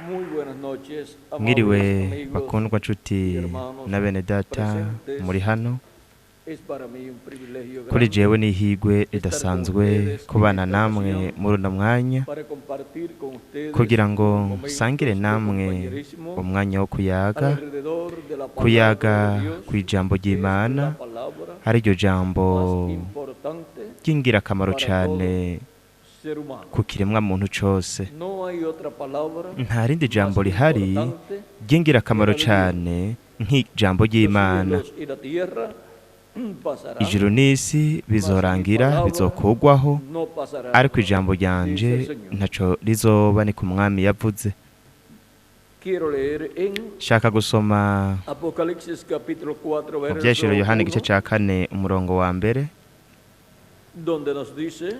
Muy buenas noches, amables Mwiriwe amigos bakundwa nshuti y hermanos na bene data presentes. muri hano. Es para mí un privilegio Kuri grande jewe n'ihigwe estar con ridasanzwe ustedes en kubana esta namwe ocasión muri uno mwanya para compartir con ustedes kugira ngo momentos nsangire de namwe compañerismo umwanya wo kuyaga alrededor de la palabra kuyaga de Dios, ku ijambo que es ry'Imana la palabra ariryo jambo más importante ry'ingirakamaro para cane todo ser humano. ku kiremwa muntu cose. No hay otra palabra Nta rindi más jambo rihari importante ry'ingirakamaro que la de Dios. cane nk'ijambo Los ry'Imana. cielos y la tierra pasarán, Ijuru n'isi mas mi bizorangira palabra bizokugwaho no pasará, ariko ijambo dice ryanje el Señor. ntaco rizoba ni ku mwami yavuze. Quiero leer en Shaka gusoma Apocalipsis capítulo 4, mu Vyahishuriwe verso Yohana igice 1, ca kane umurongo wa mbere donde nos dice: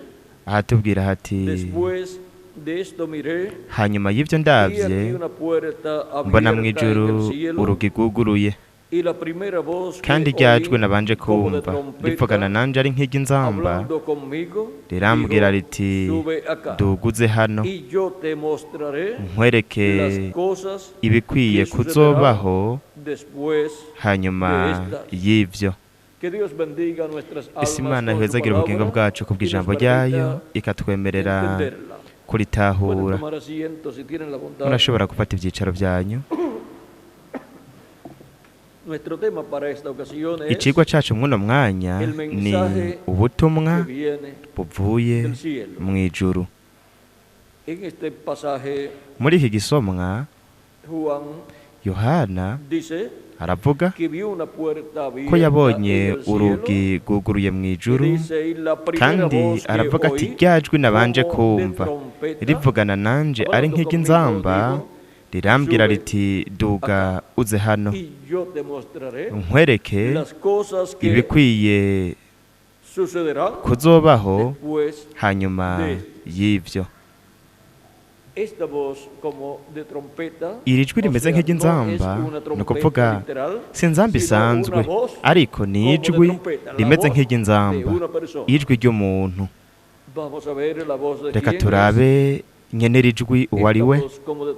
ahatubwira hati Después de esto miré, hanyuma y'ivyo y ndavye aquí una puerta mbona abierta en mw'ijuru el cielo, urugi rwuguruye y la primera voz kandi que ryajwe oí nabanje como de kumva rivugana trompeta, nanje ari nk'iry'inzamba hablando conmigo, rirambwira dijo: riti Sube acá, duguze hano y yo te mostraré nkwereke las cosas ibikwiye que sucederán kuzobaho después hanyuma de estas. y'ivyo. Que Dios bendiga nuestras Ese almas Imana con su ihwezagira ubugingo palabra bwacu y nos kubw'ijambo ryayo permita ikatwemerera entenderla. Pueden kuritahura. tomar asiento si tienen la bondad. Murashobora gufata ivyicaro vyanyu. Nuestro tema para esta ocasión es Icigwa cacu mw'uno mwanya el ni mensaje ubutumwa que viene buvuye del cielo. mw'ijuru. En este pasaje, Muri iki gisomwa Juan Yohana dice aravuga que vio una puerta ko abierta yabonye en el cielo urugi rwuguruye y mw'ijuru dice: y la primera kandi voz que aravuga ati oí rya jwi nabanje como de kumva trompeta, rivugana nanje ari hablando conmigo, nk'iry'inzamba dijo: rirambwira Sube riti duga acá, uze hano y yo te mostraré nkwereke las cosas que ibikwiye sucederán kuzobaho después hanyuma de esto. y'ivyo. Esta voz como de trompeta, Iri jwi o rimeze sea, no es nk'iry'inzamba una ni trompeta ukuvuga literal, si inzamba sino isanzwe una voz ariko ni como de ijwi trompeta, la rimeze voz de nk'iry'inzamba una persona. ijwi ry'umuntu. Vamos a ver la voz de Reka quién es turabe nyene iri jwi uwo ari esta we. voz como de Iri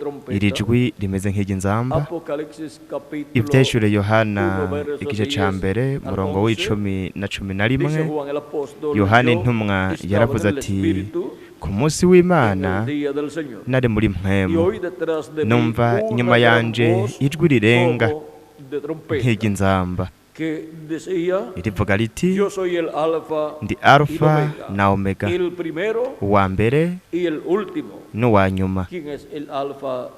trompeta. jwi rimeze nk'iry'inzamba. Apocalipsis capítulo Ivyahishuriwe Yohana 1, versos igice ca 10 mbere al umurongo 11. w'icumi na cumi na rimwe Dice Juan el apóstol: Yohana Yo intumwa estaba en yaravuze el ati Espíritu ku munsi en w'Imana el día del Señor, nari muri y mpwemu oí detrás de mí numva una inyuma gran yanje voz ijwi rirenga como de trompeta nk'iry'inzamba que decía: rivuga riti Yo soy el Alfa ndi y el Alfa Omega, na Omega el primero uwa mbere y el último. n'uwa nyuma. ¿Quién es el Alfa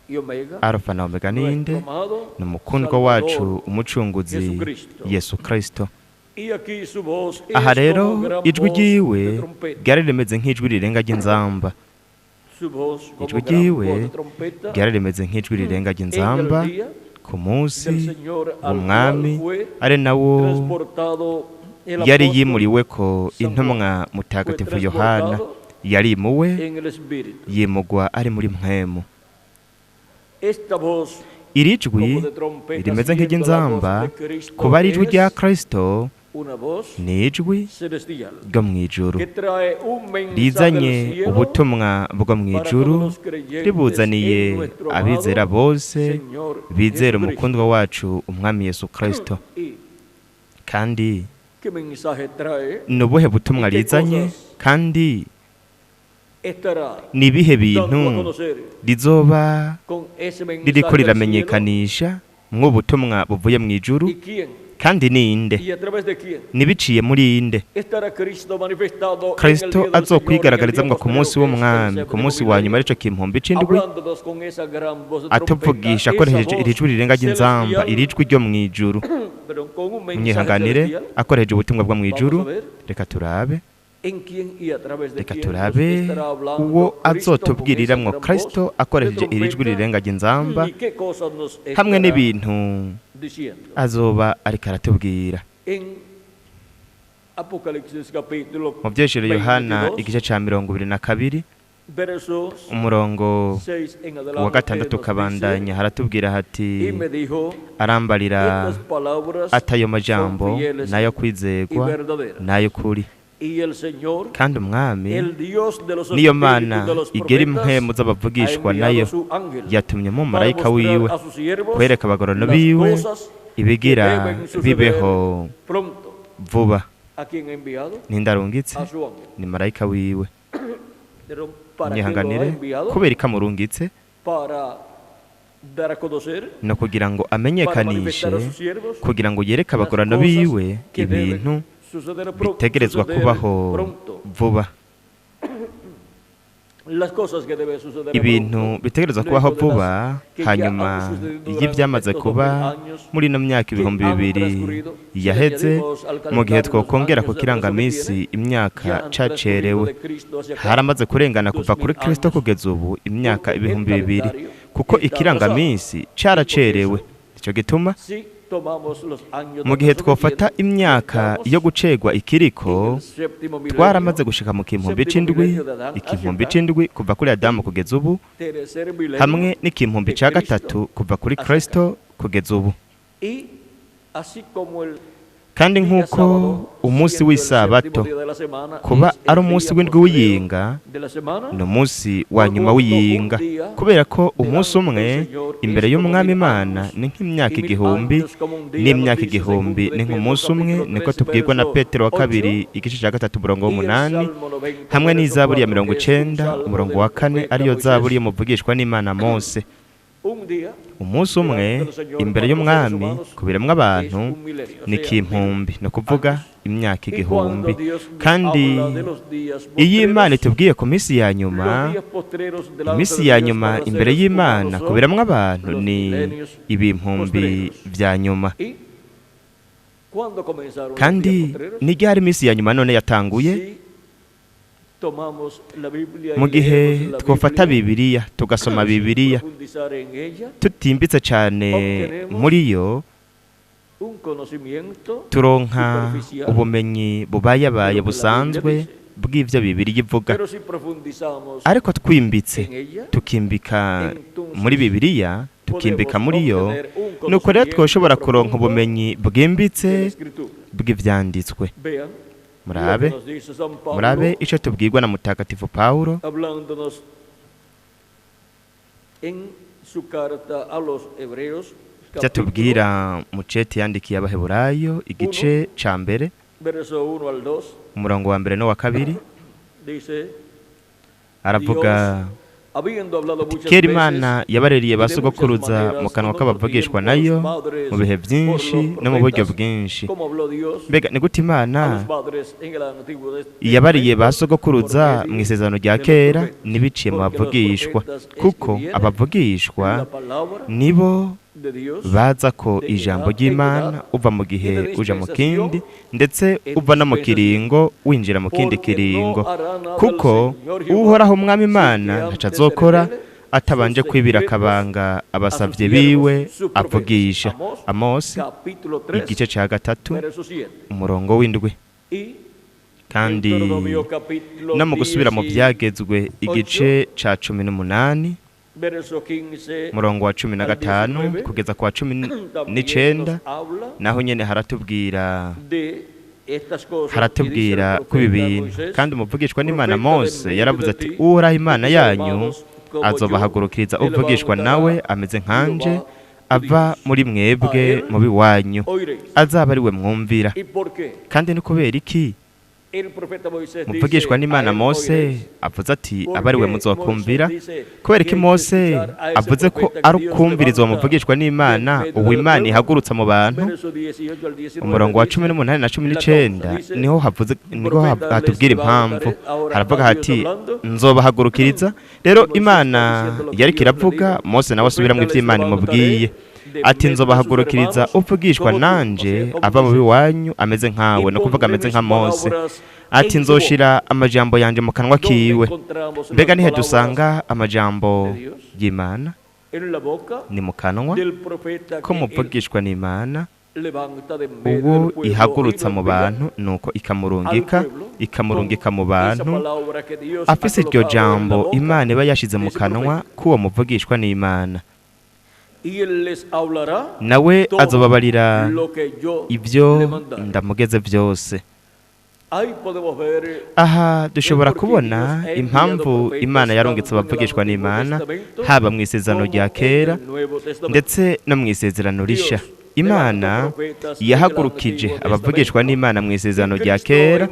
y Omega? Alfa na Omega ninde? Nuestro amado Ni umukundwa wacu Salvador umucunguzi Jesucristo. Yesu Kristo. Y aquí su voz Aha es rero como gran ijwi voz de ryiwe trompeta. ryari rimeze nk'ijwi rirenga ry'inzamba. Su voz como Ijwi gran ryiwe voz de trompeta ryari rimeze nk'ijwi rirenga en el ry'inzamba día ku munsi del Señor al cual w'umwami fue ari nawo transportado el yari apóstol yimuriweko San intumwa Juan. Fue mutagatifu Yohana transportado yarimuwe en el Espíritu. yimugwa ari muri mpwemu. Esta voz Iri jwi como de trompeta, rimeze siendo la voz nk'iry'inzamba de Cristo, kuba ari ijwi rya es Kristo una voz ni ijwi celestial ryo mw'ijuru que trae un mensaje del rizanye cielo ubutumwa bwo para mw'ijuru todos los creyentes ribuzaniye en nuestro abizera amado bose Señor bizera Jesucristo. umukundwa wacu umwami Yesu Kristo. ¿Y Kandi qué mensaje trae? ni ubuhe butumwa ¿Y qué rizanye cosas kandi estará ni ibihe dando a bintu conocer rizoba con ese mensaje ririko del cielo? riramenyekanisha mw'ubutumwa buvuye mw'ijuru ¿Y quién? kandi ni inde ¿Y a través de quién nibiciye muri inde estará Cristo manifestado en el Kristo día del Señor, en el día azokwigaragarizamwo ku munsi postrero, que es el w'umwami ku séptimo munsi wa nyuma milenio, arico kimpumbi c'indwi hablándonos con esa gran voz de trompeta, atuvugisha esa akoresheje voz iri jwi rirenga ry'inzamba celestial, iri jwi ryo mw'ijuru pero con un mensaje munyihanganire celestial, akoresheje ubutumwa bwo mw'ijuru. Vamos a ver Reka turabe en quién y a través de reka quién nos turabe estará hablando uwo Cristo con esa azotubwiriramwo gran voz Kristo de akoresheje iri jwi trompeta rirenga ry'inzamba y qué cosas nos hamwe estará n'ibintu diciendo. azoba ariko aratubwira. En Apocalipsis capítulo Mu vyeshuro Yohana 22, igice ca 22 versos umurongo 6 en wa adelante gatandatu nos dice, ukabandanya haratubwira hati y me dijo: arambarira estas palabras ati ayo son majambo fieles nayo y kwizegwa verdaderas. nayo kuri. Kandi Umwami, niyo Mana igera impwemu z'abavugishwa nayo, yatumye umumarayika wiwe kwereka abagorano biwe ibigira bibeho vuba. Nindarungitse ni marayika wiwe. Nyihanganire, kubera ikamurungitse no kugira ngo amenyekanishe, kugira ngo yereke abagorano biwe ibintu bitegerezwa kubaho vuba. Ibintu bitegerezwa kubaho vuba hanyuma y'ibyamaze kuba muri ino myaka 2000 yaheze, mu gihe twokongera ku kirangamisi imyaka cacerewe, haramaze kurengana kuva kuri Kristo kugeza ubu imyaka 2000, kuko ikirangamisi caracerewe. Ico gituma mu gihe twofata imyaka yo gucegwa ikiriko, twaramaze gushika mu kimpumbi c'indwi, ikimpumbi c'indwi kuva kuri Adamu kugeza ubu, hamwe n'ikimpumbi ca gatatu kuva kuri Kristo kugeza ubu. Kandi nk'uko umunsi w'isabato kuba ari umunsi w'indwi w'iyinga, ni umunsi wa nyuma w'iyinga, kubera ko umunsi umwe imbere y'Umwami Imana ni nk'imyaka 1000, n'imyaka 1000 ni nk'umunsi umwe, niko tubwirwa na Petero wa kabiri igice cya 3 umurongo w'8, hamwe n'Izaburi ya 90 umurongo wa 4, ariyo zaburi y'umuvugishwa n'Imana Mose. Umunsi umwe imbere y'Umwami ku biremwa abantu ni kimpumbi, no kuvuga imyaka 1000. Kandi iyo Imana itubwiye ku minsi ya nyuma, iminsi ya nyuma imbere y'Imana ku biremwa abantu ni ibimpumbi vya nyuma. Kandi ni ryari iminsi ya nyuma none yatanguye? Mu gihe twofata Bibiliya tugasoma Bibiliya tutimbitse cyane muri yo, turonka ubumenyi bubayabaye busanzwe bw'ivyo Bibiliya ivuga. Ariko twimbitse tukimbika muri Bibiliya, tukimbika muri yo, nuko rero twoshobora kuronka ubumenyi bwimbitse bw'ivyanditswe. Murabe ico tubwirwa na Mutagatifu Paulo cyatubwira mu cete yandikiye Abaheburayo igice ca mbere umurongo wa mbere no wa kabiri, aravuga: kera Imana yabareriye ba sogokuruza mu kanwa k'abavugishwa nayo mu bihe byinshi no mu buryo bwinshi. Mbega ni gute Imana yabariye ba sogokuruza mu isezerano rya kera n'ibiciye mu bavugishwa? Kuko abavugishwa nibo baza ko ijambo ry'Imana uva mu gihe uja mu kindi, ndetse uva no mu kiringo winjira mu kindi kiringo. Kuko Uhoraho Umwami Imana ntaco azokora atabanje kwibira akabanga abasavye biwe avugisha. Amosi igice ca 3 umurongo w'indwi. Kandi no mu gusubira mu vyagezwe igice ca 18 murongo wa 15 kugeza kwa 19, naho nyene haratubwira ko ibi bintu. Kandi umuvugishwa n'Imana Mose yaravuze ati: Uhoraho Imana yanyu azobahagurukiriza uvugishwa nawe ameze nkanje, ava muri mwebwe mu biwanyu, azaba ari we mwumvira. Kandi ni kubera iki muvugishwa n'Imana Mose avuze ati aba ari we muzokumvira? Kubera ko Mose avuze ko ari ukumviriza uwo muvugishwa n'Imana, uwo Imana ihagurutsa mu bantu. Umurongo wa 18 na 19 niho havuze, niho hatubwira impamvu. Haravuga hati: nzobahagurukiriza. Rero Imana yariko iravuga, Mose nawe asubiramwo ivyo Imana imubwiye ati: nzobahagurukiriza uvugishwa nanje ava mu biwanyu ameze nkawe, no kuvuga ameze nka Mose. Ati: nzoshira amajambo yanje mu kanwa kiwe. Mbega nihe dusanga amajambo y'Imana? Ni mu kanwa ko muvugishwa n'Imana, uwo ihagurutsa mu bantu, nuko ikamurungika mu bantu, afise iryo jambo Imana iba yashize mu kanwa k'uwo muvugishwa n'Imana. Nawe azobabarira ibyo ndamugeze byose. Ahí podemos ver Aha dushobora kubona impamvu Imana yarungitse abavugishwa n'Imana, haba mu isezerano rya kera ndetse no mu isezerano risha. Imana yahagurukije abavugishwa n'Imana mu isezerano rya kera.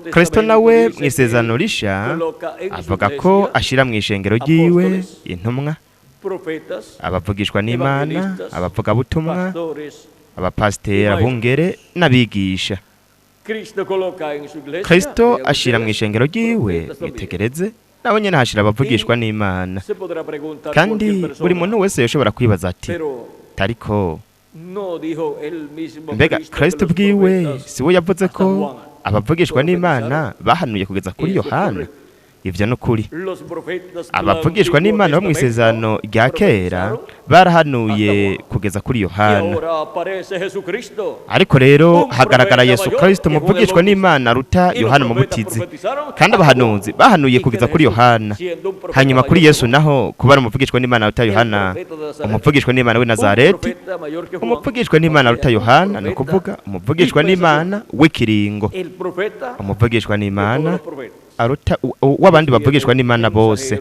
Kristo nawe mu isezerano risha avuga ko ashira mu ishengero ryiwe intumwa, profetas, abavugishwa n'Imana, abavugabutumwa, pastores. abapasiteri, abungere n'abigisha. Cristo coloca en su iglesia, Kristo vean ashira mu ustedes, ishengero ryiwe, profetas también. mwitegereze, nawe nyene hashira abavugishwa n'Imana. Se podrá preguntar Kandi cualquier buri persona, muntu wese yoshobora kwibaza ati: pero tariko no dijo él mismo mbega Cristo que Kristo los bwiwe profetas si we yavuze ko hasta Juan abavugishwa n'Imana bahanuye kugeza kuri Eso es Yohana? correcto. Ivyo ni ukuri. Los profetas del Abavugishwa Antiguo n'Imana bo mu Testamento isezerano rya kera profetizaron barahanuye hasta Juan. kugeza kuri Y Yohana. ahora aparece Jesucristo. Ariko rero Un hagaragara profeta Yesu mayor Kristo que Juan el umuvugishwa Bautista. n'Imana aruta Y los Yohana profetas Umubatizi. profetizaron Kandi hasta abahanuzi Juan. bahanuye Y kugeza que kuri Jesús, Yohana. siendo un profeta Hanyuma kuri mayor que Yesu Juan, naho kuba ari umuvugishwa n'Imana aruta el Yohana, profeta de Nazaret, umuvugishwa n'Imana w'i un Nazareti, profeta mayor que Juan, umuvugishwa n'Imana o aruta sea, un Yohana, ni profeta ukuvuga umuvugishwa n'Imana w'ikiringo, el profeta umuvugishwa de todos n'Imana los profetas. aruta w'abandi bavugishwa n'Imana bose.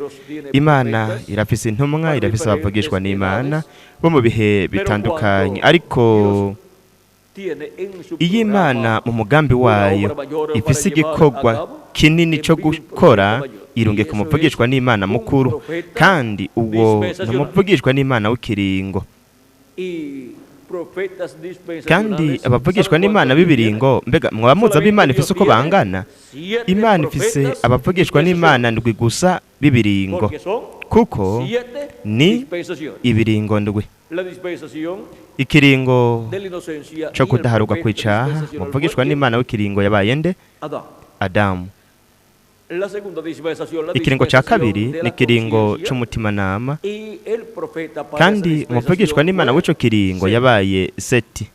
Imana irafise intumwa, irafise abavugishwa n'Imana bo mu bihe bitandukanye, ariko Tiene en su iyo Imana programa mu mugambi una wayo obra mayor para ifise llevar a igikorwa cabo, kinini cyo envía un gukora, profeta mayor. Y irungika eso umuvugishwa es n'Imana un mukuru, profeta kandi uwo ni dispensacional. umuvugishwa n'Imana w'ikiringo. Y profetas Kandi dispensacionales, abavugishwa ¿saben n'Imana cuántos tiene? b'ibiringo, mbega mwaba muzi abo Solamente Imana ifise Dios uko tiene bangana? siete Imana ifise profetas abavugishwa n'Imana dispensacionales, ndwi gusa b'ibiringo, porque son kuko siete ni dispensaciones. ibiringo ndwi. La dispensación Ikiringo de la inocencia cyo y el kudaharurwa profeta kw'icaha, dispensacional umuvugishwa fue n'Imana w'ikiringo yabaye nde? Adán. Adamu. La segunda dispensación, la Ikiringo cya dispensación kabiri de ni la ikiringo conciencia, c'umutimanama, y el profeta para esa kandi dispensación umuvugishwa n'Imana fue w'ico kiringo Sem. yabaye Seti.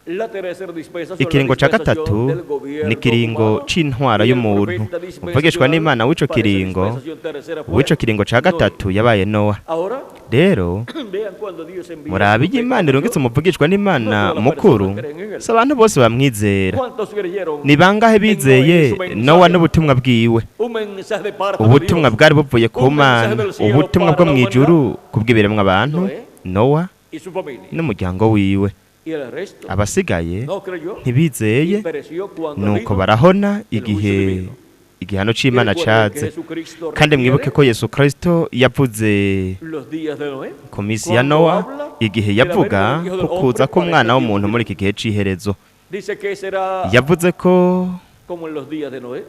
La tercera dispensación, la Ikiringo cya dispensación gatatu del gobierno ni ikiringo humano, c'intwara y el y'umuntu, profeta umuvugishwa dispensacional n'Imana w'ico para esa kiringo, dispensación tercera fue w'ico kiringo ca Noé. gatatu yabaye Nowa. Ahora, Rero vean cuando Dios envía murabe al iyo profeta Imana irungitse mayor, umuvugishwa n'Imana no todas las mukuru, personas creen en él. si abantu bose bamwizera. ¿Cuántos creyeron Ni bangahe en Noé y bizeye su Nowa mensaje? n'ubutumwa bwiwe? Un mensaje de parte de Ubutumwa Dios bwari buvuye ku Un mensaje Mana, del cielo ubutumwa para bwo la mu ijuru kubw'ibiremwa abantu, Noé Nowa y su familia. n'umuryango wiwe. Y el resto Abasigaye no creyó ntibizeye, y pereció cuando nuko vino barahona el juicio igihe divino. igihano c'Imana Y recuerden que caze. Jesucristo Kandi mwibuke refiere ko Yesu Kristo yavuze los días de Noé ku minsi ya cuando Nowa, habla igihe de la yavuga venida del Hijo del ku kuza Hombre para k'umwana este w'umuntu tiempo muri iki gihe c'iherezo. Dice que será Yavuze ko como en los días de Noé.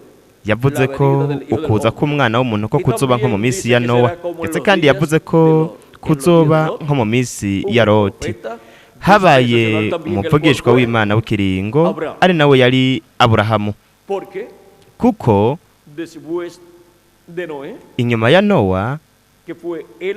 yavuze La ko venida del Hijo del ukuza Hombre. k'umwana w'umuntu ko Y kuzoba nko mu también minsi dice ya que Nowa, será como en ndetse los kandi días yavuze de ko Lot. En los días de kuzoba Lot, nko mu minsi un ya Loti. profeta Habaye dispensacional también, el cual umuvugishwa fue w'Imana w'ikiringo, Abraham. ari nawe yari Aburahamu, Porque kuko después de Noé, inyuma ya Nowa, que fue él,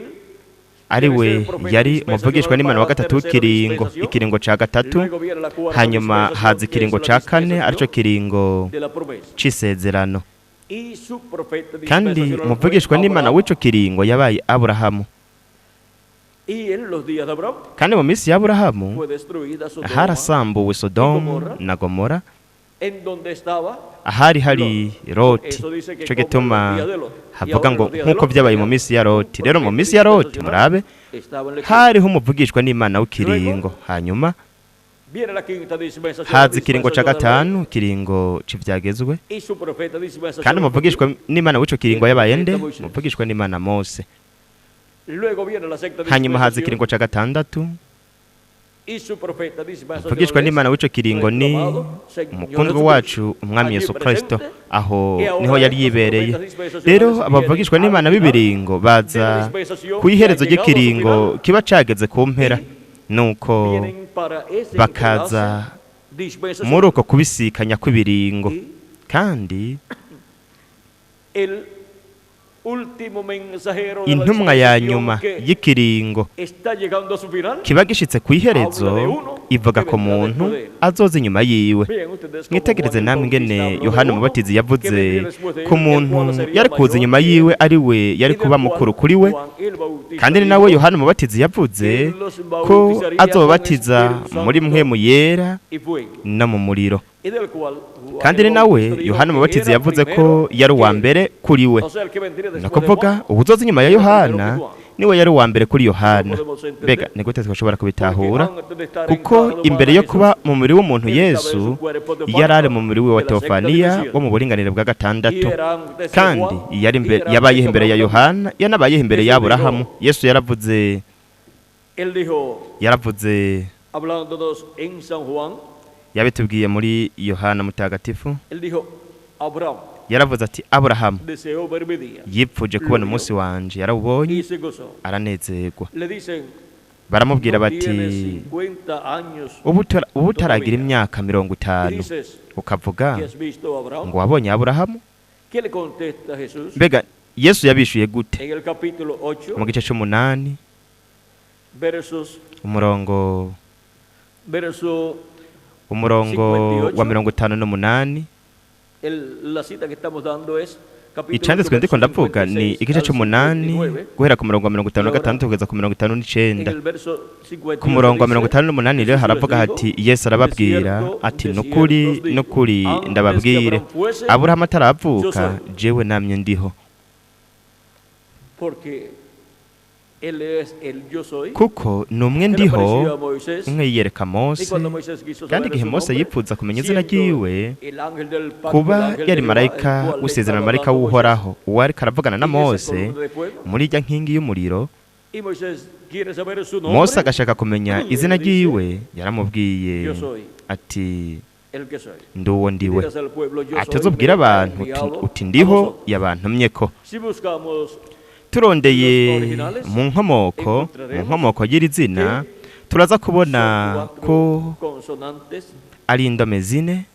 ari we tercer profeta yari dispensacional umuvugishwa n'Imana wa para la gatatu tercera w'ikiringo, dispensación. ikiringo ca gatatu. Luego viene la cuarta Hanyuma dispensación, haza que ikiringo es la ca kane, arico dispensación kiringo de la promesa. c'isezerano. Y su profeta Kandi dispensacional fue umuvugishwa n'Imana Abraham. w'ico kiringo yabaye Aburahamu. Y en los días de Abraham Kandi mu minsi ya Aburahamu fue destruida Sodoma, harasambuwe Sodomu Gomorra. na Gomora, en donde estaba ahari hari Loti. Eso dice que Ico como en gituma los días de Lot. Y havuga ahora en ngo los días de nk'uko Lot, vyabaye mu un minsi ya Loti. Rero mu profeta minsi ya Loti, dispensacional murabe, estaba en la exilio. hariho umuvugishwa n'Imana w'ikiringo. Hanyuma Viene la quinta dispensación, la haza ikiringo ca dispensación del rey, gatanu, ikiringo c'ivyagezwe. y su profeta dispensacional Kandi fue umuvugishwa quién? n'Imana w'ico kiringo yabaye nde? El profeta Moisés. Umuvugishwa n'Imana Mose. Luego viene la sexta Hanyuma haza dispensación ikiringo ca gatandatu, y su profeta dispensacional umuvugishwa es n'Imana w'ico kiringo nuestro ni amado Señor umukundwa Jesucristo. wacu umwami Allí Yesu Kristo, presente, aho y ahora niho yari estos yibereye. profetas dispensacionales Rero vienen abavugishwa al n'Imana final b'ibiringo de la baza dispensación ku que ha iherezo llegado a su ry'ikiringo final, kiba cageze ku mpera, nuko vienen para ese bakaza entrelace dispensacional. muri uko kubisikanya kw'ibiringo. Y Kandi el último mensajero de la intumwa ya dispensación nyuma que y'ikiringo está llegando a su final kiba gishitse ku iherezo habla de uno Ivuga que ku vendrá muntu después de él. azoza inyuma yiwe. Vean ustedes cómo Mwitegereze Juan el namwe ingene Bautista habló de Yohana uno Umubatizi que yavuze vendría después de ku él, el muntu cual sería yari kuza mayor inyuma que él, yiwe, ari we yari y del kuba cual mukuru kuri we. Juan el Bautista Kandi ni nawe dijo Yohana Umubatizi yavuze que los ko bautizaría con azobabatiza Espíritu muri Santo mpwemu yera y fuego, no mu muriro. y del cual Juan Kandi el ni nawe Bautista dijo Yohana que Umubatizi era yavuze ko primero yari uwa que él. mbere kuri we. O sea, el que vendría Ni después de ukuvuga Juan uwuzoza inyuma ya era primero Yohana que Juan. niwe yari uwa mbere kuri Yohana. No podemos entender Mbega ni gute twashobora porque kubitahura? antes de estar Kuko en carne imbere humana yo kuba Jesús mu mubiri w'umuntu estaba en Yesu su cuerpo yari ari teofánico mu mubiri we wa de la sexta teofaniya dimensión. wo mu buringanire bwa Y gatandatu. era antes de Kandi Juan yari y imbere, era antes yabayeho que imbere ya Abraham. Yohana, yanabayeho imbere Jesús ya Aburahamu. dijo, Yesu yaravuze, él dijo, yaravuze, hablándonos en San Juan, yabitubwiye muri Yohana Mutagatifu, él dijo, Abraham yaravuze ati Aburahamu deseó ver mi día yipfuje kubona umunsi wanje, yarawubonye y se gozó. aranezerwa. Le dicen, Baramubwira no bati tienes 50 años ubu utaragira todavía. imyaka mirongo Y itanu dices ukavuga que has visto a Abraham. ngo wabonye Aburahamu. ¿Qué le contesta Jesús? Mbega Yesu yabishuye gute? En el capítulo 8, Mu gice c'umunani, versos, umurongo verso, umurongo wa 58. 58. La cita que estamos dando es capítulo 8, Icanditswe ndiko versos ndavuga ni 56 igice al c'umunani 59. guhera ku murongo wa mirongo itanu Y na ahora, gatandatu kugeza ku mirongo itanu en n'icenda. el verso Ku 58 murongo wa mirongo dice, itanu n'umunani rero Jesús les haravuga dijo, hati Yesu de arababwira cierto, ati de nukuri cierto os digo, nukuri antes que ndababwire, Abraham fuese, Aburahamu yo ataravuka soy. jewe namye ndiho. Porque él es el yo soy, Kuko ni umwe que le ndiho, apareció a Moisés, umwe yiyereka y Mose. cuando Moisés quiso Kandi saber igihe su Mose nombre, yipfuza kumenya izina siendo ryiwe, el ángel del pacto, el kuba ángel de yari Jehová, el marayika cual le w'isezerano, estaba marayika hablando a Moisés, w'Uhoraho uwo ariko aravugana na en esa Mose columna de fuego, muri irya nkingi y'umuriro, y Moisés quiere saber su Mose nombre, agashaka kumenya él izina le dice, ryiwe, yaramubwiye yo soy ati el que soy. ndi uwo Y ndiwe. dirás al pueblo, yo Ati soy, uzobwire me ha abantu uti, enviado uti a ndiho vosotros. yabantumyeko. Si buscamos Turondeye los originales, mu nkomoko, mu encontraremos nkomoko y'iri zina, que turaza son kubona ko cuatro consonantes, ari indome zine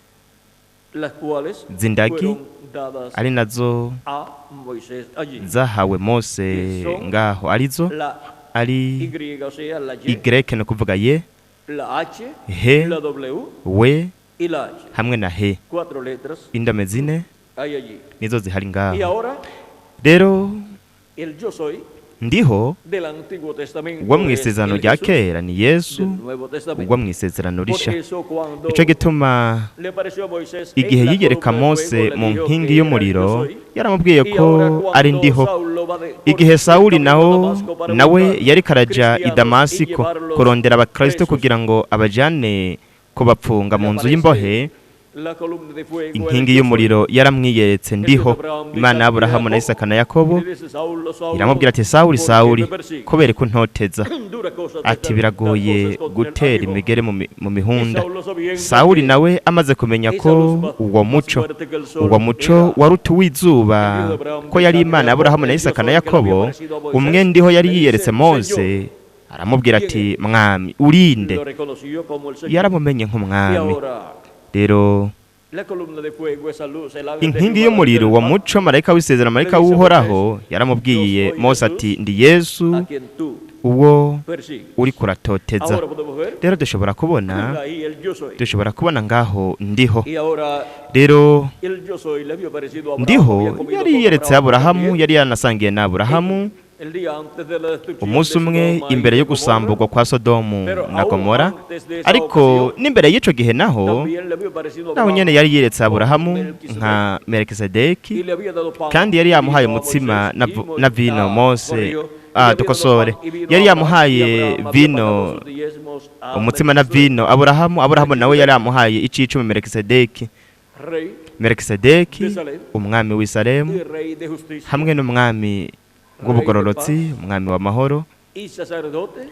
las cuales z'indagi, fueron dadas ari nazo a Moisés allí. zahawe Mose Que son ngaho, arizo la ari Y, o sea, la Y, Y, ni ukuvuga ye, la H, He, la W we y la H. hamwe na he. Cuatro letras Indome zine hay allí. nizo zihari Y ngaho. ahora Rero el yo soy ndiho del Antiguo Testamento wo mu es isezerano el rya Jesús kera ni Yesu del Nuevo Testamento. wo mu isezerano Por risha. eso cuando Ico gituma le apareció a Moisés en igihe la yiyereka columna de Mose fuego, le mu dijo nkingi que era el yo y'umuriro, soy. yaramubwiye Y ko ahora cuando ari ndiho. Saulo va de- por Igihe el Sawuli camino a naho Damasco para nawe buscar yariko araja i cristianos y Damasiko llevarlos kurondera abakristo presos, kugira ngo abajane kubapfunga le mu nzu aparece y'imbohe, la columna de fuego, el inkingi yo soy. y'umuriro yaramwiyeretse El Dios de ndiho, Abraham, de Imana Isaac y de y'Aburahamu na Jacob. Isaka na Y Yakobo, le dice, Saulo, Saulo, iramubwira ati Sawuli, ¿por qué Sawuli, me persigues? kubera ko untoteza. Dura cosa te Ati dar biragoye cosas contra el gutera aguijón. imigere mu Y mihunda. Saulo sabiendo Sawuli que nawe amaze kumenya esa ko luz más, uwo más muco, fuerte que el uwo sol muco era wari utuwe el Dios izuba, de Abraham, ko de yari Isaac y de Imana Jacob, y'Aburahamu na el yo Isaka na soy que le había Yakobo, aparecido a umwe Moisés, ndiho yari le dice, yiyeretse Señor, Mose, aramubwira ¿quién ati eres? Mwami, urinde. Lo reconoció como el Señor. Yaramumenye Y nk'umwami. ahora Rero la columna de fuego, esa luz, el ángel de inkingi Jehová, el ángel y'umuriro, del uwo pacto, muco, marayika w'isezerano, le marayika dice a w'Uhoraho, Moisés, yo yaramubwiye soy Mose Jesús ati ndi Yesu a quien tú uwo persigues. uriko uratoteza. Ahora podemos ver Rero dushobora kubona, ahí el yo soy. dushobora kubona ngaho ndiho. Y ahora Rero el yo soy le había aparecido a Abraham, ndiho había comido yari con yiyeretse Abraham Aburahamu, también. yari yanasangiye na Aburahamu El día antes de la destrucción umunsi de umwe Sodoma y imbere de yo Gomorra, gusamburwa kwa Sodomu pero na aún Gomora. antes de esa Ariko ocasión, n'imbere y'ico gihe naho, también le había aparecido a naho Abraham nyene yari yiyeretse como Aburahamu Melquisedec nka y Melkisedeki, le había dado pan kandi yari y yamuhaye vino a umutsima Moisés na y na vino Mose. corrió, y le Ah, había dado dukosore, pan y vino yari a Abraham, y yamuhaye Abraham había vino, pagado sus diezmos a umutsima na Melquisedec, vino Aburahamu. Aburahamu nawe yari Melquisedec, yamuhaye icicumi Melkisedeki. rey Melkisedeki de Salem umwami w'i Salemu y rey de justicia, hamwe n'umwami rey de w'ubugororotsi, paz umwami w'amahoro, y sacerdote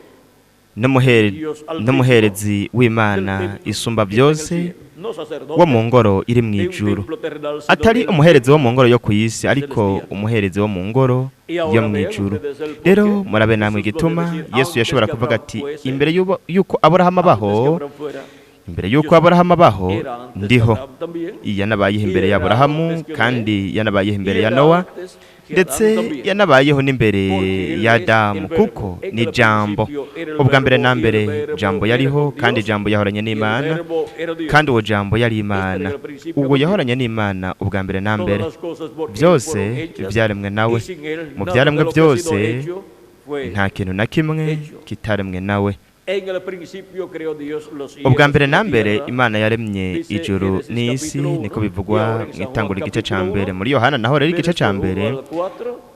n'umuhere- Dios Altísimo n'umuherezi del w'Imana templo isumba que está en el byose cielo, no wo sacerdote mu ngoro iri mu de un ijuru, templo terrenal, sino atari del umuherezi wo mu templo ngoro yo ku isi, ariko celestial. umuherezi wo mu ngoro Y yo ahora mu vean ijuru. ustedes el Rero porqué murabe namwe Jesús podía igituma decir, Yesu antes yashobora que kuvuga Abraham ati fuese, imbere y'uko Aburahamu antes que abaho, Abraham fuera, imbere yo y'uko soy. Aburahamu abaho Era antes que ndiho. Abraham también, Yanabayeho y imbere ya era Aburahamu, antes que Noé, kandi yanabayeho imbere y ya era Nowa, antes Ndetse yanabayeho n'imbere ya Adamu, kuko ni Jambo. Ubwa mbere na mbere Jambo yariho, kandi Jambo yahoranye n'Imana, kandi uwo Jambo yari Imana. Ubwo yahoranye n'Imana ubwa mbere na mbere. Byose byaremwe nawe, mu byaremwe byose nta kintu na kimwe kitaremwe nawe. Ubwa mbere na mbere Imana yaremye ijuru n'isi, niko bivugwa mu itangura igice cya mbere. Muri Yohana naho rero igice cya mbere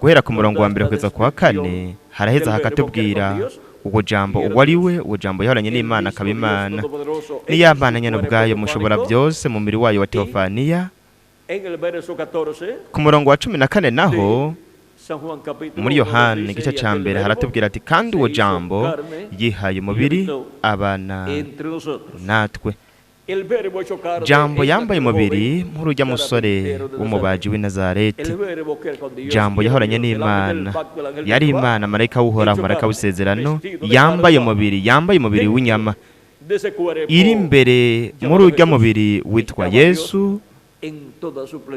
guhera ku murongo wa mbere kugeza ku wa kane, haraheza hakatubwira uwo Jambo uwo ari we. Uwo Jambo yahoranye n'Imana akaba Imana, niya Mana nyine ubwayo mushobora byose mu mubiri wayo wa teofaniya. Ku murongo wa 14 naho muri Yohana igice cya mbere haratubwira ati: "Kandi uwo Jambo yihaye umubiri abana natwe." Jambo yambaye umubiri nk'urujya musore w'umubaji w'i Nazareti. Jambo yahoranye n'Imana, yari Imana, marayika w'Uhoraho, marayika w'isezerano, yambaye umubiri, yambaye umubiri w'inyama. Iri imbere muri ujya mubiri witwa Yesu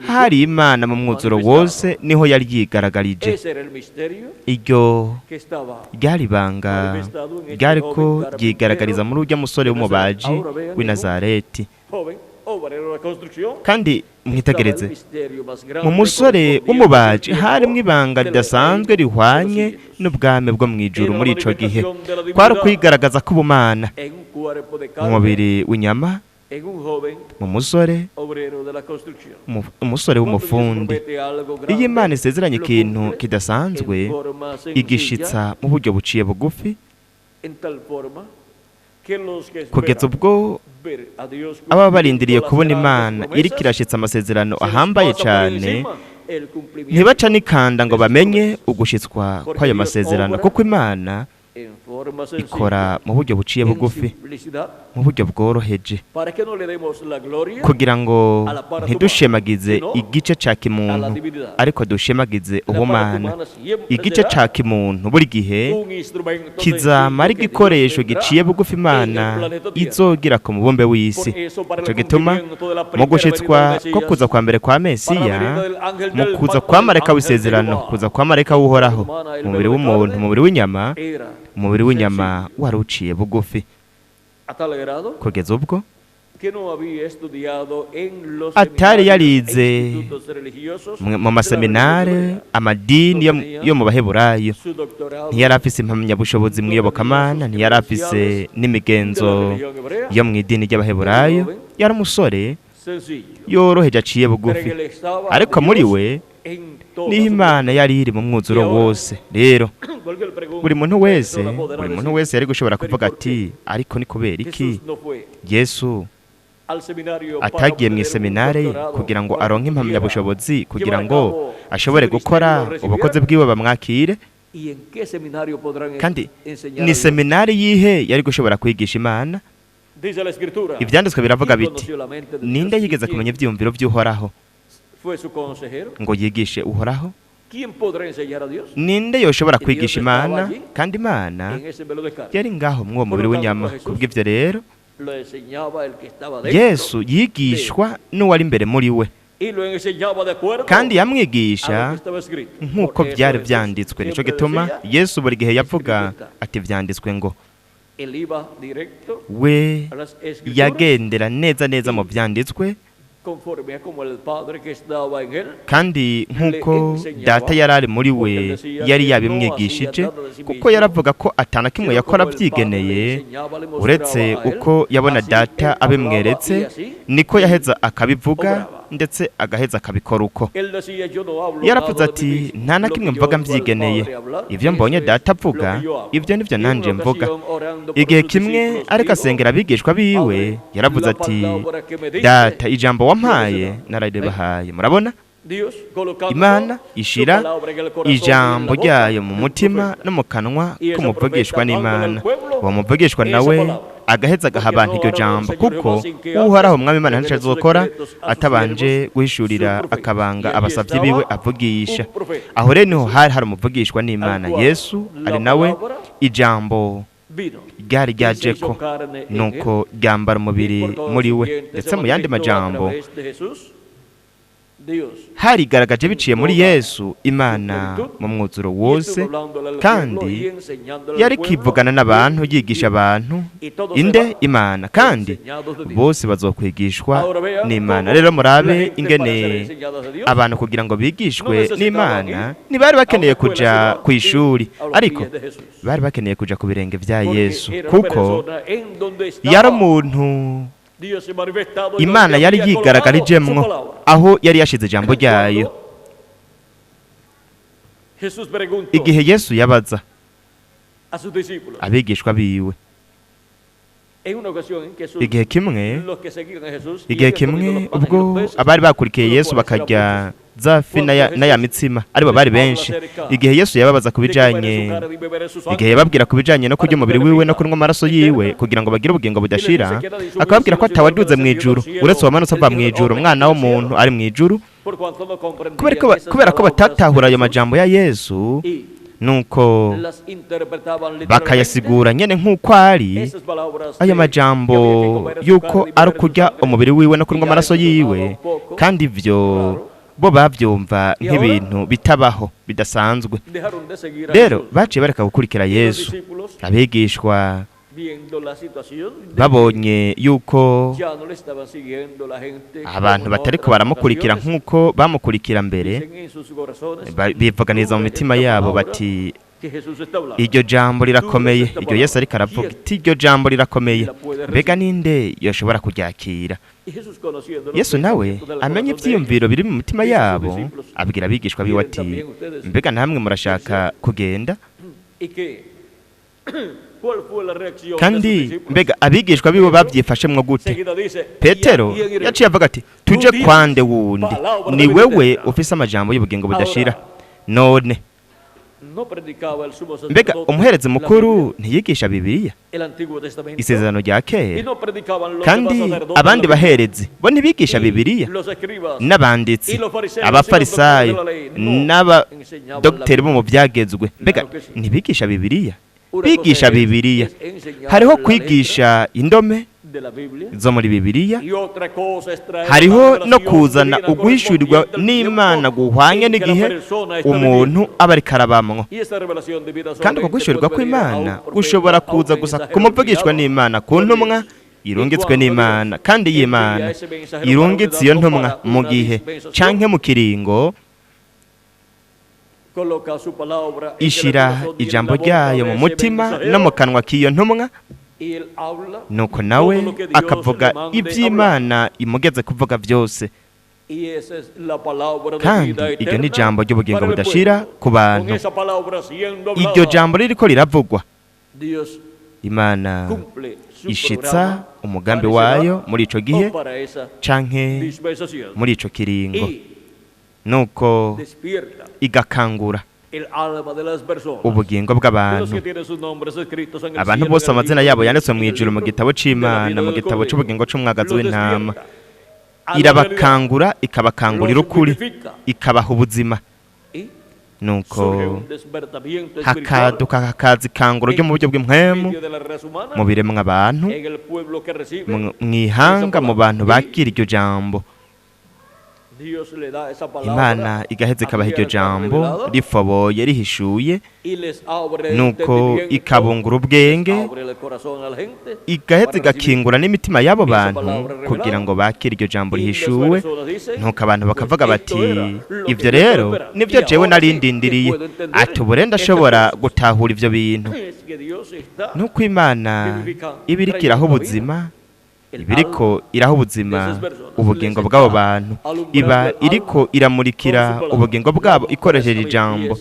hari Imana mu mwuzuro wose, niho yari yigaragarije. Iryo ryari ibanga ryari ko ryigaragariza muri ujya musore w'umubaji w'i Nazareti. Kandi mwitegereze, mu musore w'umubaji harimo ibanga ridasanzwe rihwanye n'ubwami bwo mu ijuru. Muri ico gihe kwari ukwigaragaza k'ubumana mu mubiri w'inyama, mu musore, umusore w'umufundi. Iyo Imana isezeranye ikintu kidasanzwe, igishitsa mu buryo buciye bugufi, kugeza ubwo ababa barindiriye kubona Imana iriko irashitsa amasezerano ahambaye cyane ntibaca n'ikanda ngo bamenye ugushitswa kw'ayo masezerano, kuko Imana ikora mu buryo buciye bugufi, mu buryo bworoheje, kugira ngo ntidushemagize igice ca kimuntu, ariko dushemagize ubumana. Igice ca kimuntu buri gihe kizama ari igikoresho giciye bugufi Imana izogira ku mubumbe w'isi. Ico gituma mu gushitswa ko kuza kwa mbere kwa Mesiya, mu kuza kwa marayika w'isezerano, kuza kwa marayika w'Uhoraho mu mubiri w'umuntu, mu mubiri w'inyama, umubiri w'inyama wari uciye bugufi kugeza ubwo atari yarize mu maseminare amadini yo mu Baheburayo, ntiyari afise impamyabushobozi mu iyobokamana, ntiyari afise n'imigenzo yo mu idini ry'Abaheburayo. Yari umusore yoroheje aciye bugufi, ariko muri we niho Imana yari iri mu mwuzuro wose. Rero buri muntu wese yari gushobora kuvuga ati: "Ariko ni kubera iki Yesu atagiye mu iseminare kugira ngo aronke impamyabushobozi, kugira ngo ashobore gukora ubukozi bwiwe bamwakire? Kandi ni seminari yihe yari gushobora kwigisha Imana?" Ibyanditswe biravuga biti: "Ninde yigeze kumenya ibyiyumviro by'Uhoraho ngo yigishe Uhoraho? Ninde yoshobora kwigisha Imana?" Kandi Imana yari ngaho mw'uwo mubiri w'inyama. Kubw'ibyo rero Yesu yigishwa n'uwari imbere muri we, kandi yamwigisha nk'uko byari byanditswe. Nicyo gituma Yesu buri gihe yavuga ati: "Byanditswe ngo." We yagendera neza neza mu byanditswe, kandi nk'uko Data yari ari muri we yari yabimwigishije, kuko yaravuga ko atana kimwe yakora abyigeneye, uretse uko yabona Data abimweretse, niko yaheza akabivuga, ndetse agaheza akabikora uko. Yaravuze ati: "Nta na kimwe mvuga mbyigeneye, ibyo mbonye Data avuga, ibyo nibyo nanjye mvuga." Igihe kimwe ariko asengera abigishwa biwe, yaravuze ati: "Data, ijambo wampaye nararibahaye." Murabona, Imana ishira ijambo ryayo mu mutima no mu kanwa k'umuvugishwa n'Imana, uwo muvugishwa nawe agaheza agaha abantu iryo jambo, kuko Uhoraho Umwami Imana ntacyo azokora atabanje guhishurira akabanga abasabyi biwe avugisha. Aho rero niho hari hari umuvugishwa n'Imana Yesu, ari nawe ijambo ryari ryaje ko, nuko ryambara umubiri muri we. Ndetse mu yandi majambo, Dios. Harigaragaje biciye muri Yesu Imana mu mwuzuro wose. Kandi yari kivugana n'abantu, yigisha abantu inde? Imana. Kandi bose bazokwigishwa n'Imana. Rero murabe ingene abantu kugira ngo bigishwe n'Imana ntibari bakeneye kuja ku ishuri, ariko bari bakeneye kuja ku birenge vya Yesu, kuko yari umuntu Imana yari yigaragarijemwo, aho yari yashize ijambo ryayo. Igihe Yesu yabaza abigishwa biwe igihe kimwe ubwo abari bakurikiye Yesu bakarya za fi n'aya mitsima, aribo bari benshi, igihe Yesu yababaza ku bijanye, igihe yababwira ku bijanye no kurya umubiri wiwe no kunywa amaraso yiwe kugira ngo bagire ubugingo budashira, akababwira ko atawaduze mu ijuru uretse uwamanutse ava mu ijuru, umwana w'umuntu ari mu ijuru. Kubera ko batatahura ayo majambo ya Yesu, nuko bakayasigura nyene nk'uko ari ayo majambo yuko ari ukurya umubiri wiwe no kunywa amaraso yiwe, kandi ivyo bo bavyumva nk'ibintu bitabaho, bidasanzwe. Rero baciye bareka gukurikira Yesu. Abigishwa babonye yuko abantu batariko baramukurikira nk'uko bamukurikira mbere, bivuganiza mu mitima yabo bati: "Iryo jambo rirakomeye, iryo Yesu ariko aravuga iti iryo jambo rirakomeye, mbega ninde yoshobora kuryakira?" Yesu nawe amenya ivyiyumviro biri mu mitima yabo, abwira abigishwa biwe ati: "Mbega namwe murashaka kugenda?" Kandi mbega abigishwa biwe babyifashemwo gute? Petero yaciye avuga ati: "Tuje kwande wundi? Ni wewe ufise amajambo y'ubugingo budashira." None mbega umuherezi mukuru ntiyigisha Bibiliya, Isezerano rya Kera? Kandi abandi baherezi bo ntibigisha Bibiliya? N'abanditsi, abafarisayo n'abadogiteri bo mu byagezwe, mbega ntibigisha Bibiliya? Bigisha Bibiliya. Hariho kwigisha indome zo muri Bibiliya, hariho no kuzana uguhishurirwa n'Imana guhwanye n'igihe umuntu aba ariko arabamwo. Kandi uko guhishurirwa kw'Imana gushobora kuza gusa kumuvugishwa n'Imana, ku ntumwa irungitswe n'Imana. Kandi iyi Imana irungitse iyo ntumwa mu gihe canke mu kiringo, ishira ijambo ryayo mu mutima no mu kanwa k'iyo ntumwa, nuko nawe akavuga iby'Imana imugeze kuvuga byose. Kandi iryo ni ijambo ry'ubugingo budashira ku bantu. Iryo jambo ririko riravugwa, Imana ishitsa umugambi wayo muri ico gihe canke muri ico kiringo, nuko igakangura ubugingo bw'abantu. Abantu bose amazina yabo yanditswe mu ijuru mu gitabo c'Imana, mu gitabo c'ubugingo c'umwagazi w'intama, irabakangura, ikabakangurira ukuri, ikabaha ubuzima. Nuko hakaduka, hakaza ikanguro ryo mu buryo bw'impwemu mu biremwa abantu, mwihanga, mu bantu bakira iryo jambo. Imana igaheza ikabaha iryo jambo rifoboye, rihishuye, nuko ikabungura ubwenge, igaheza igakingura n'imitima y'abo bantu kugira ngo bakire iryo jambo rihishuwe. Nuko abantu bakavuga bati: "Ibyo rero nibyo jewe narindindiriye." Ati: "Ubu rero ndashobora gutahura ibyo bintu." Nuko Imana iba iriko iraha ubuzima, ibiriko iraha ubuzima ubugingo bw'abo bantu, iba iriko iramurikira ubugingo bwabo ikoresheje ijambo.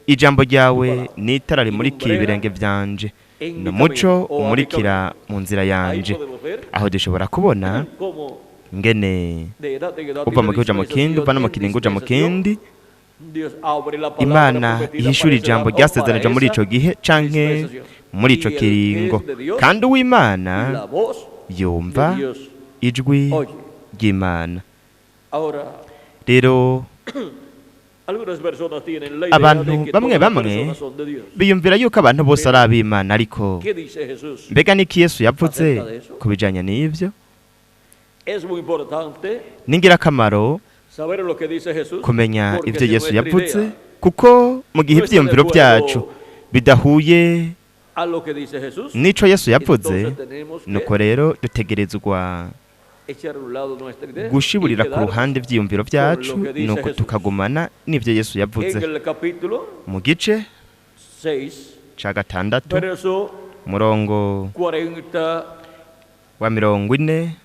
"Ijambo ryawe ni itara rimurikiye ibirenge byanje, ni umuco umurikira mu nzira yanje." Aho dushobora kubona ngene uva mu gihe uja mu kindi, uva no mu kiringo uja mu kindi, Imana ihishura ijambo ryasezeranije muri ico gihe canke muri ico kiringo. Kandi uw'Imana yumva ijwi ry'Imana. Rero abantu bamwe bamwe biyumvira yuko abantu bose ari ab'Imana, ariko mbega niki Yesu yavuze ku bijanye n'ivyo? Ni ingirakamaro. Saber lo que dice Jesús, Kumenya porque ibyo si Yesu nuestra yavuze, idea kuko mu gihe no está de ibyiyumviro byacu acuerdo bidahuye a lo que dice Jesús, n'ico Yesu yavuze, entonces tenemos que nuko rero dutegerezwa echar a un lado nuestra idea y gushiburira ku quedarnos ruhande ibyiyumviro byacu, con lo que dice nuko Jesús. Tukagumana n'ibyo Yesu yavuze. En el capítulo Mu gice 6, ca gatandatu, verso umurongo 40 wa 40.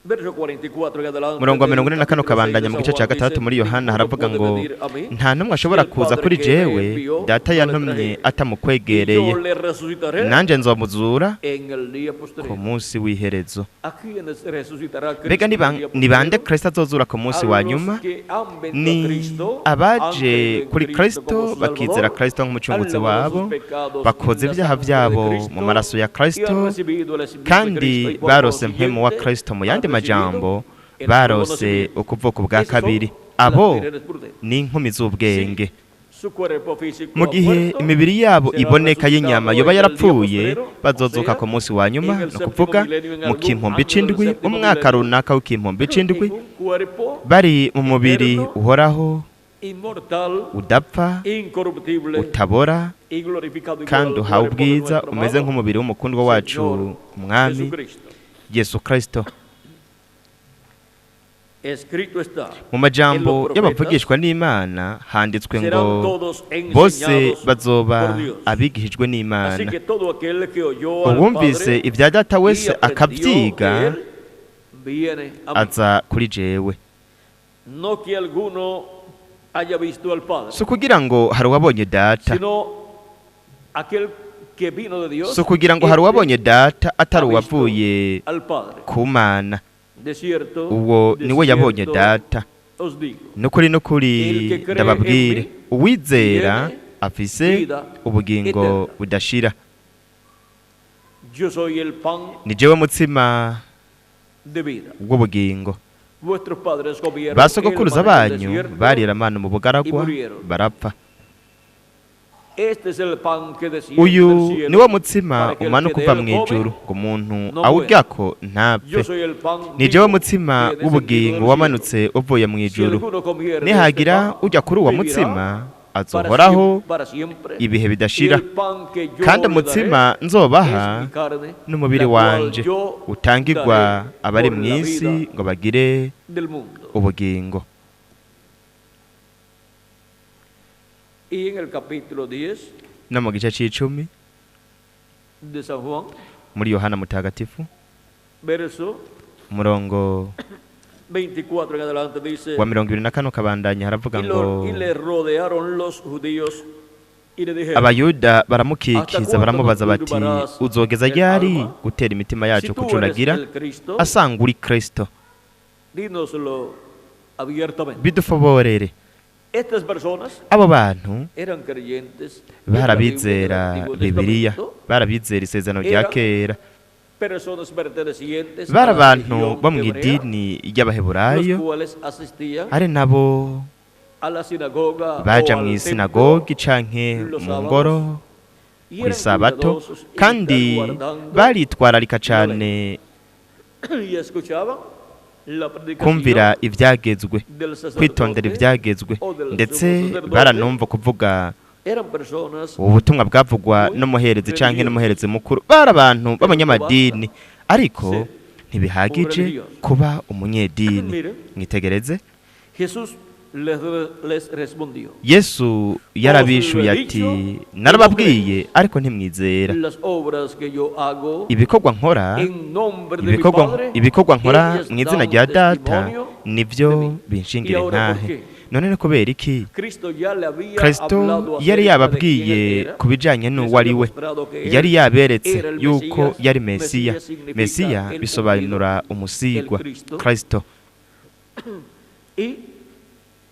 Verso 44 en adelante Umurongo wa del 44 capítulo 6 kabandanya de mu San gice cya Juan gatandatu dice, muri Yohana "Ninguno haravuga puede ngo venir a mí nta n'umwe si ashobora el kuza Padre kuri que me jewe envió Data no le yantumye trajere. Y atamukwegereye, yo le resucitaré nanjye nzomuzura en el día ku postrero." munsi w'iherezo. ¿A quiénes resucitará Cristo Mbega en el día ni bande postrero? Kristo azozura ku A munsi wa los nyuma? que han venido a Ni Cristo, han abaje creído en kuri Cristo Kristo, como su bakizera Salvador, Kristo han nk'umucunguzi lavado wabo, sus pecados bakoze en la ibyaha sangre de byabo Cristo mu maraso ya y han Kristo, recibido el Espíritu de kandi Cristo y por barose mpwemu wa consiguiente Kristo. Mu han yandi recibido majambo, el nuevo barose nacimiento. ukuvuka ubwa Esas son kabiri. las Abo vírgenes prudentes. ni inkumi z'ubwenge. Su cuerpo físico Mu ha gihe muerto, imibiri yabo será iboneka y'inyama resucitado yoba en el día yarapfuye, postrero, o bazozuka sea, ku munsi wa nyuma, en el ni séptimo ukuvuga milenio, en mu algún kimpumbi año del c'indwi, séptimo umwaka milenio, runaka w'ikimpumbi c'indwi, en un cuerpo bari mu mubiri eterno, uhoraho, inmortal, udapfa, incorruptible utabora, y glorificado igual kandi al uhawe cuerpo de ubwiza nuestro umeze amado nk'umubiri w'umukundwa wacu Señor umwami Jesucristo. Yesu Kristo. Escrito está, Mu majambo en los profetas y'abavugishwa n'Imana handitswe ngo serán todos bose enseñados bazoba por Dios. abigishijwe Así n'Imana. que todo aquel que oyó al Uwumvise Padre ibya Data y wese aprendió de akabyiga él, viene a mí. aza kuri jewe. No que alguno haya visto al Padre, Si ukugira ngo hari uwabonye Data, sino aquel que vino de Dios, si ukugira ngo hari este uwabonye Data atari ha visto uwavuye al Padre. ku Mana, De cierto, uwo de niwe yabonye cierto Data. os digo, Nukuri nukuri El que cree ndababwire, en mí uwizera tiene afise vida ubugingo eterna. budashira. Yo soy el pan Ni jewe mutsima de vida. w'ubugingo. Vuestros padres comieron Ba el sogokuruza maná del banyu desierto barira amana mu bugaragwa y murieron. barapfa. Este es el pan que desciende Uyu del cielo, niwo mutsima para que el umanuka que de uva él mu ijuru come, ngo umuntu no awuryako ntapfe. Yo soy el pan Ni jewe vivo mutsima que he descendido w'ubugingo del cielo. wamanutse uvuye mu Si ijuru. alguno comiere de Nihagira este pan, ujya kuri uwo vivirá mutsima azohoraho para siempre. ibihe Y bidashira. el pan que yo Kandi le umutsima daré nzobaha es mi carne, n'umubiri la cual wanje yo utangirwa daré abari por mu la isi vida ngo bagire del mundo. ubugingo. Y en el capítulo 10 No mu gice c'icumi de San Juan, muri Yohana Mutagatifu, verso umurongo 24 en adelante dice, wa 24 kabandanya haravuga y, ngo y le rodearon los judíos y le dijeron, Abayuda baramukikiza baramubaza bati uzogeza ryari gutera imitima si yacu tú eres kucuragira el Cristo, asanga uri Kristo, dínoslo abiertamente. Bidufoborere. Estas personas Abo bantu eran creyentes de la Biblia del barabizera Antiguo Bibiliya, Testamento, barabizera isezerano rya Era kera, personas pertenecientes a bari la abantu religión bo mu hebrea, idini los ry'Abaheburayo, cuales asistían ari nabo a la sinagoga baja o mu al isinagogi templo canke los mu sábados, ngoro y eran kw'isabato, cuidadosos en kandi estar guardando baritwararika cane y escuchaban la predicación kumvira ivyagezwe, del sacerdote kwitondera ivyagezwe, o del ndetse sumo sacerdote. baranumva kuvuga Eran personas ubu butumwa bwavugwa n'umuherezi canke n'umuherezi mukuru. Bari abantu b'abanyamadini, ariko ntibihagije kuba umunyedini. Mire. Mwitegereze. Jesús les respondió, Yesu yarabishuye ati narababwiye ariko ntimwizera. las obras que yo hago Ibikorwa nkora, en nombre de mi ibikorwa Padre, ibikorwa nkora ellas mu izina dan rya Data testimonio nibyo de mí. binshingira ¿Y ahora por intahe. qué? None ni kubera iki? Cristo ya le había Kristo hablado yari acerca de quién yababwiye él era. ku bijanye Les n'uwo ari había we, mostrado que él yari yaberetse era el yuko Mesías. yari Mesiya. Mesías significa Mesiya el bisobanura umusigwa, el Cristo. Kristo. Y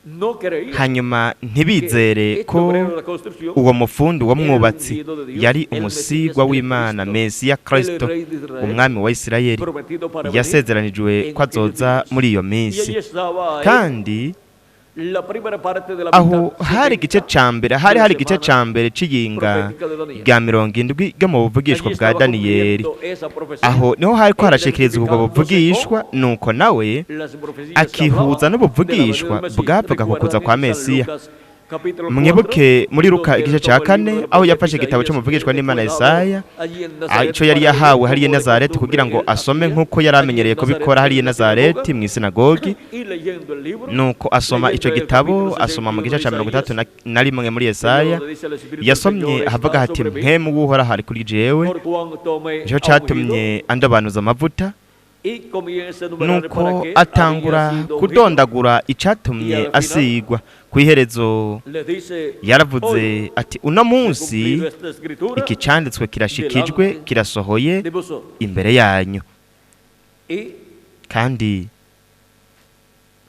no creían Hanyuma que ntibizere este ko obrero de la construcción uwo mufundi, uwo era el mwubatsi ungido de Dios, yari el umusigwa Mesías, el w'Imana, Cristo, Mesiya, el Kristo, Rey de Israel, umwami wa Isirayeli prometido para venir yasezeranijwe en ko azoza aquellos días. muri iyo Y minsi. allí estaba él Kandi La primera parte de la Aho mitad hari igice 70 ca mbere, de hari la hari igice semana ca mbere c'iyinga profética de Daniel. rya 70 ryo mu buvugishwa Allí bwa estaba Daniyeli. cumpliendo esa profecía Aho niho hariko harashikirizwa ubwo identificándose buvugishwa, con nuko nawe las profecías que akihuza hablaban de la venida n'ubuvugishwa del Mesías. bwavuga ku kuza Recuerdan kwa en San Mesiya. Lucas, capítulo 4, Mwibuke muri Luka donde él igice ca toma el libro 4, del aho profeta yafashe igitabo Isaías, c'umuvugishwa que n'Imana fue dado Yesaya, allí en Nazaret ico yari para yahawe leer hariya i como de Nazareti costumbre kugira ngo él asome hacía nk'uko yari allí en amenyereye Nazaret kubikora en hariya i la Nazareti sinagoga, mw'isinagogi. y leyendo el libro, Nuko asoma leyendo ico el gitabo, capítulo asoma mu 61 gice de ca mirongo itandatu Isaías, na rimwe muri Yesaya, donde dice el Espíritu del yasomye Señor ahavuga está hati: sobre mí, "Mpwemu w'Uhoraho ari kuri jewe, por cuanto me nico ha ungido", catumye andobanuza amavuta." y comienza a enumerar para Nuko qué atangura había sido ungido. kudondagura icatumye asigwa. Kw'iherezo Le dice: yaravuze "Hoy ati: "Uno se munsi cumplido esta escritura iki canditswe kirashikijwe, delante kirasohoye de vosotros". imbere yanyu." Y Kandi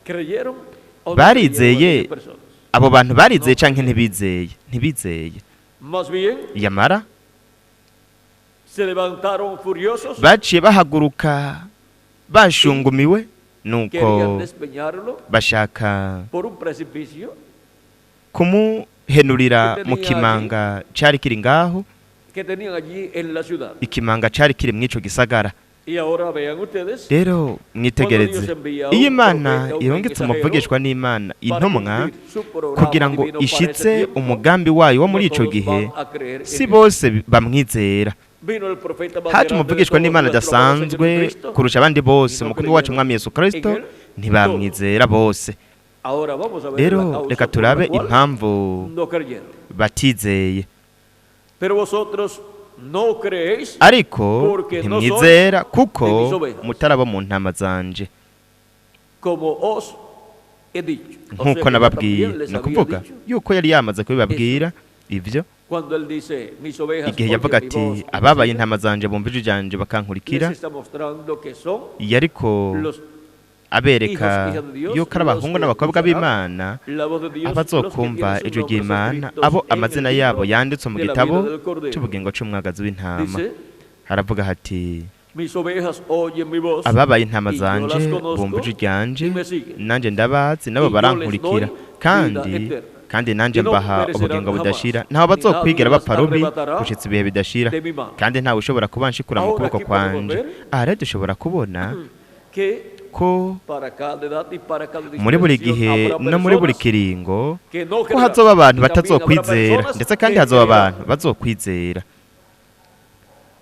creyeron o no barizeye, creyeron aquellas personas. Abo bantu barizeye canke ntibizeye? Ntibizeye. Más bien Yamara se levantaron furiosos, baciye bahaguruka bashungumiwe, nuko querían despeñarlo bashaka por un precipicio kumuhenurira mu kimanga cari kiri ngaho, que tenían allí en la ciudad. ikimanga cari kiri mw'ico gisagara. Y ahora vean ustedes, Rero mwitegereze, iyo Imana irungitse umuvugishwa n'Imana, para intumwa, cumplir su programa kugira ngo divino para ese ishitse tiempo, umugambi wayo wo no muri ico todos gihe, van a creer si en él. bose bamwizera. Vino el profeta más Haje grande de umuvugishwa todos n'Imana nuestro amado Señor adasanzwe Jesucristo. kurusha abandi bose, y no umukungu wacu creyeron Umwami Yesu Kristo, en él ntibamwizera bose. Ahora vamos a ver la Rero causa reka por la turabe cual impamvu no creyeron. batizeye. Pero vosotros no creéis Ariko porque no ntimwizera sois kuko de mis ovejas, mutarabo mu ntama zanje, como os he dicho. O sea nk'uko que nababwiye. también les Ni había ukuvuga dicho yuko yari yamaze kubibabwira ivyo cuando él dice: "Mis ovejas igihe oyen yavuga mi ati: voz y me "Ababaye siguen", intama zanje bumva ijwi ryanje bakankurikira." les está mostrando que son Yariko los abereka hijos, hijas de Dios, yuko ari los abahungu que n'abakobwa escucharán b'Imana, la voz de Dios, los que abazokumva tienen sus ijwi nombres ry'Imana, escritos abo en el amazina yabo libro yanditswe mu de la gitabo vida del Cordero. c'ubugingo c'umwagazi w'intama. Dice: Haravuga hati: "Mis ovejas oyen mi voz, "Ababaye intama y yo zanje las conozco, bumva ijwi ryanje, y me siguen. nanjye ndabazi, nabo Y yo les barankurikira, doy kandi vida eterna. kandi nanjye Y no mbaha perecerán ubugingo jamás, budashira, ntawe ni bazokwigera nadie las bapfa rubi arrebatará gushitsa ibihe bidashira, de mi mano". kandi ntawe ushobora kubanshikura mu Ahora kuboko aquí podemos kwanje." ver Aha rero dushobora kubona que ko para cada edad y para cada muri buri dispensación gihe habrá no muri buri personas kiringo que no ko creerán, hazoba abantu y también habrá batazokwizera, personas ndetse kandi que hazoba creerán. abantu bazokwizera.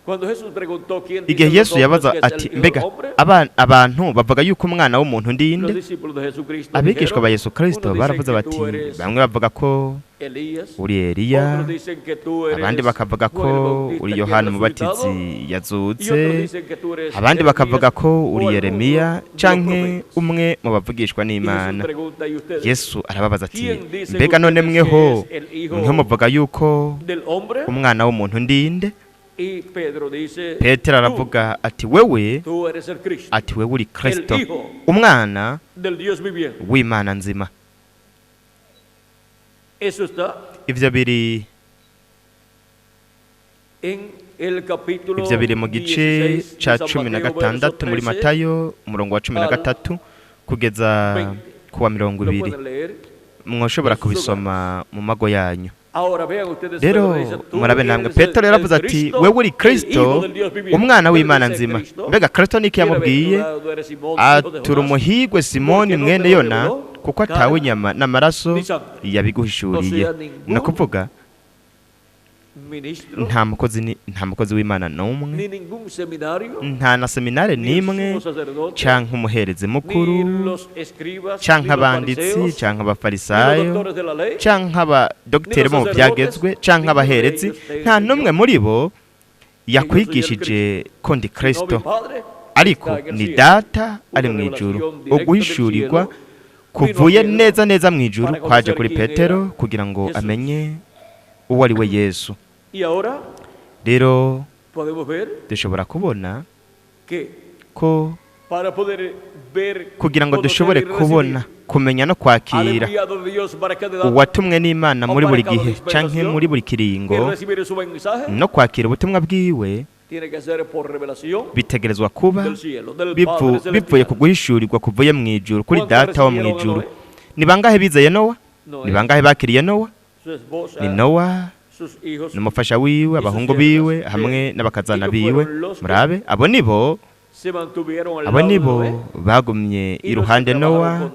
Cuando Jesús preguntó quién Igihe dicen los Yesu hombres yabaza que es el ati: Hijo del "Mbega Hombre", abantu bavuga yuko umwana w'umuntu los ndinde?" discípulos de Jesucristo Abigishwa dijeron, ba Yesu Kristo unos dicen baravuze que bati: tú eres "Bamwe bavuga ko Elías, uri Eliya, otros dicen que tú eres abandi bakavuga Juan ko el Bautista uri que ha Yohana resucitado, Umubatizi y yazutse, otros dicen que tú eres abandi bakavuga Jeremías ko o uri alguno Yeremiya de los canke profetas". umwe mu bavugishwa Y Jesús n'Imana." pregunta: "¿Y ustedes Yesu arababaza ati: quién dicen "Mbega none ustedes que mweho, es el Hijo mweho muvuga yuko del Hombre?" umwana w'umuntu ndinde?" Y Pedro dice: Petero "Tú, aravuga ati: "Wewe," tú eres el Cristo, ati: "Wewe uri Kristo, el Hijo umwana del Dios viviente". w'Imana nzima." Eso está Ivyo biri en el capítulo Ivyo biri mu gice 16 de ca San cumi na Mateo, verso gatandatu muri 13 Matayo, umurongo wa cumi na al gatatu kugeza 20. ku wa mirongo Lo ibiri pueden leer. Mwoshobora en sus hogares. kubisoma mu mago yanyu. Ahora vean ustedes, Rero Pedro dice: "Tú murabe namwe, eres el, Petero el yaravuze ati: Cristo, "Wewe uri el Hijo Kristo, del Dios viviente". umwana ¿Qué le w'Imana dice nzima." Cristo? Mbega Kristo niki yamubwiye? Bienaventurado eres Simón, hijo de Atura: Jonás, "Umuhigwe Simoni porque no te mwene lo Yona, reveló kuko atawe carne inyama n'amaraso ni sangre". O yabiguhishuriye." sea, Ni ningún ukuvuga ministro, nta mukozi nta mukozi w'Imana n'umwe, ni ningún seminario, nta na seminare ni el n'imwe, sumo sacerdote, canke umuherezi mukuru, ni los escribas, ni canke los abanditsi, fariseos, canke ni los abafarisayo, doctores de la ley, canke abadogiteri ni los bo mu byagezwe, sacerdotes, canke ninguno de abaherezi, ellos te nta n'umwe enseñó muri bo que yo soy el yakwigishije Cristo, ko ndi sino mi Kristo, Padre que ariko está en el ni cielo. Data ari Una mu ijuru. revelación directa del Uguhishurirwa cielo vino a kuvuye Pedro neza neza mu ijuru para kwaje conocer kuri quién Petero era kugira ngo Jesús. amenye uwo ari we Yesu. Y ahora Rero podemos ver dushobora kubona que ko para poder ver, kugira ngo conocer dushobore y recibir kubona, kumenya no al kwakira enviado de Dios para cada edad uwatumwe n'Imana o muri para buri cada gihe canke dispensación muri buri y kiringo recibir su mensaje, no kwakira ubutumwa bwiwe, tiene que ser por revelación bitegerezwa kuba del cielo, del Padre bivuye ku celestial. guhishurirwa kuvuye mu ijuru kuri ¿Cuántos Data wo mu recibieron a ijuru. Noé? Ni bangahe bizeye Nowa? Noé, Ni bangahe bakiriye Nowa? su esposa, Ni Nowa sus hijos n'umufasha wiwe, abahungu biwe hamwe n'abakazana biwe. Murabe, abo nibo, se mantuvieron al abo lado de nibo Noé bagumye iruhande Nowa,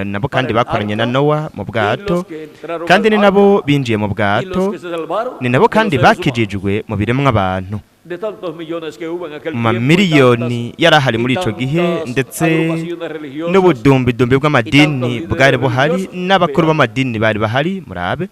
nabo kandi bakoranye na Nowa mu y bwato, los que entraron kandi al ni arca nabo binjiye mu y los bwato, que se salvaron ni nabo de los kandi seres humanos. bakijijwe mu biremwa abantu. De tantos millones que hubo en aquel Mu tiempo y mamiliyoni tantas, yari ahari y muri ico gihe, tantas ndetse agrupaciones religiosas n'ubudumbidumbi bw'amadini y tantos bwari líderes buhari, religiosos, n'abakuru vean, b'amadini bari bahari. Murabe,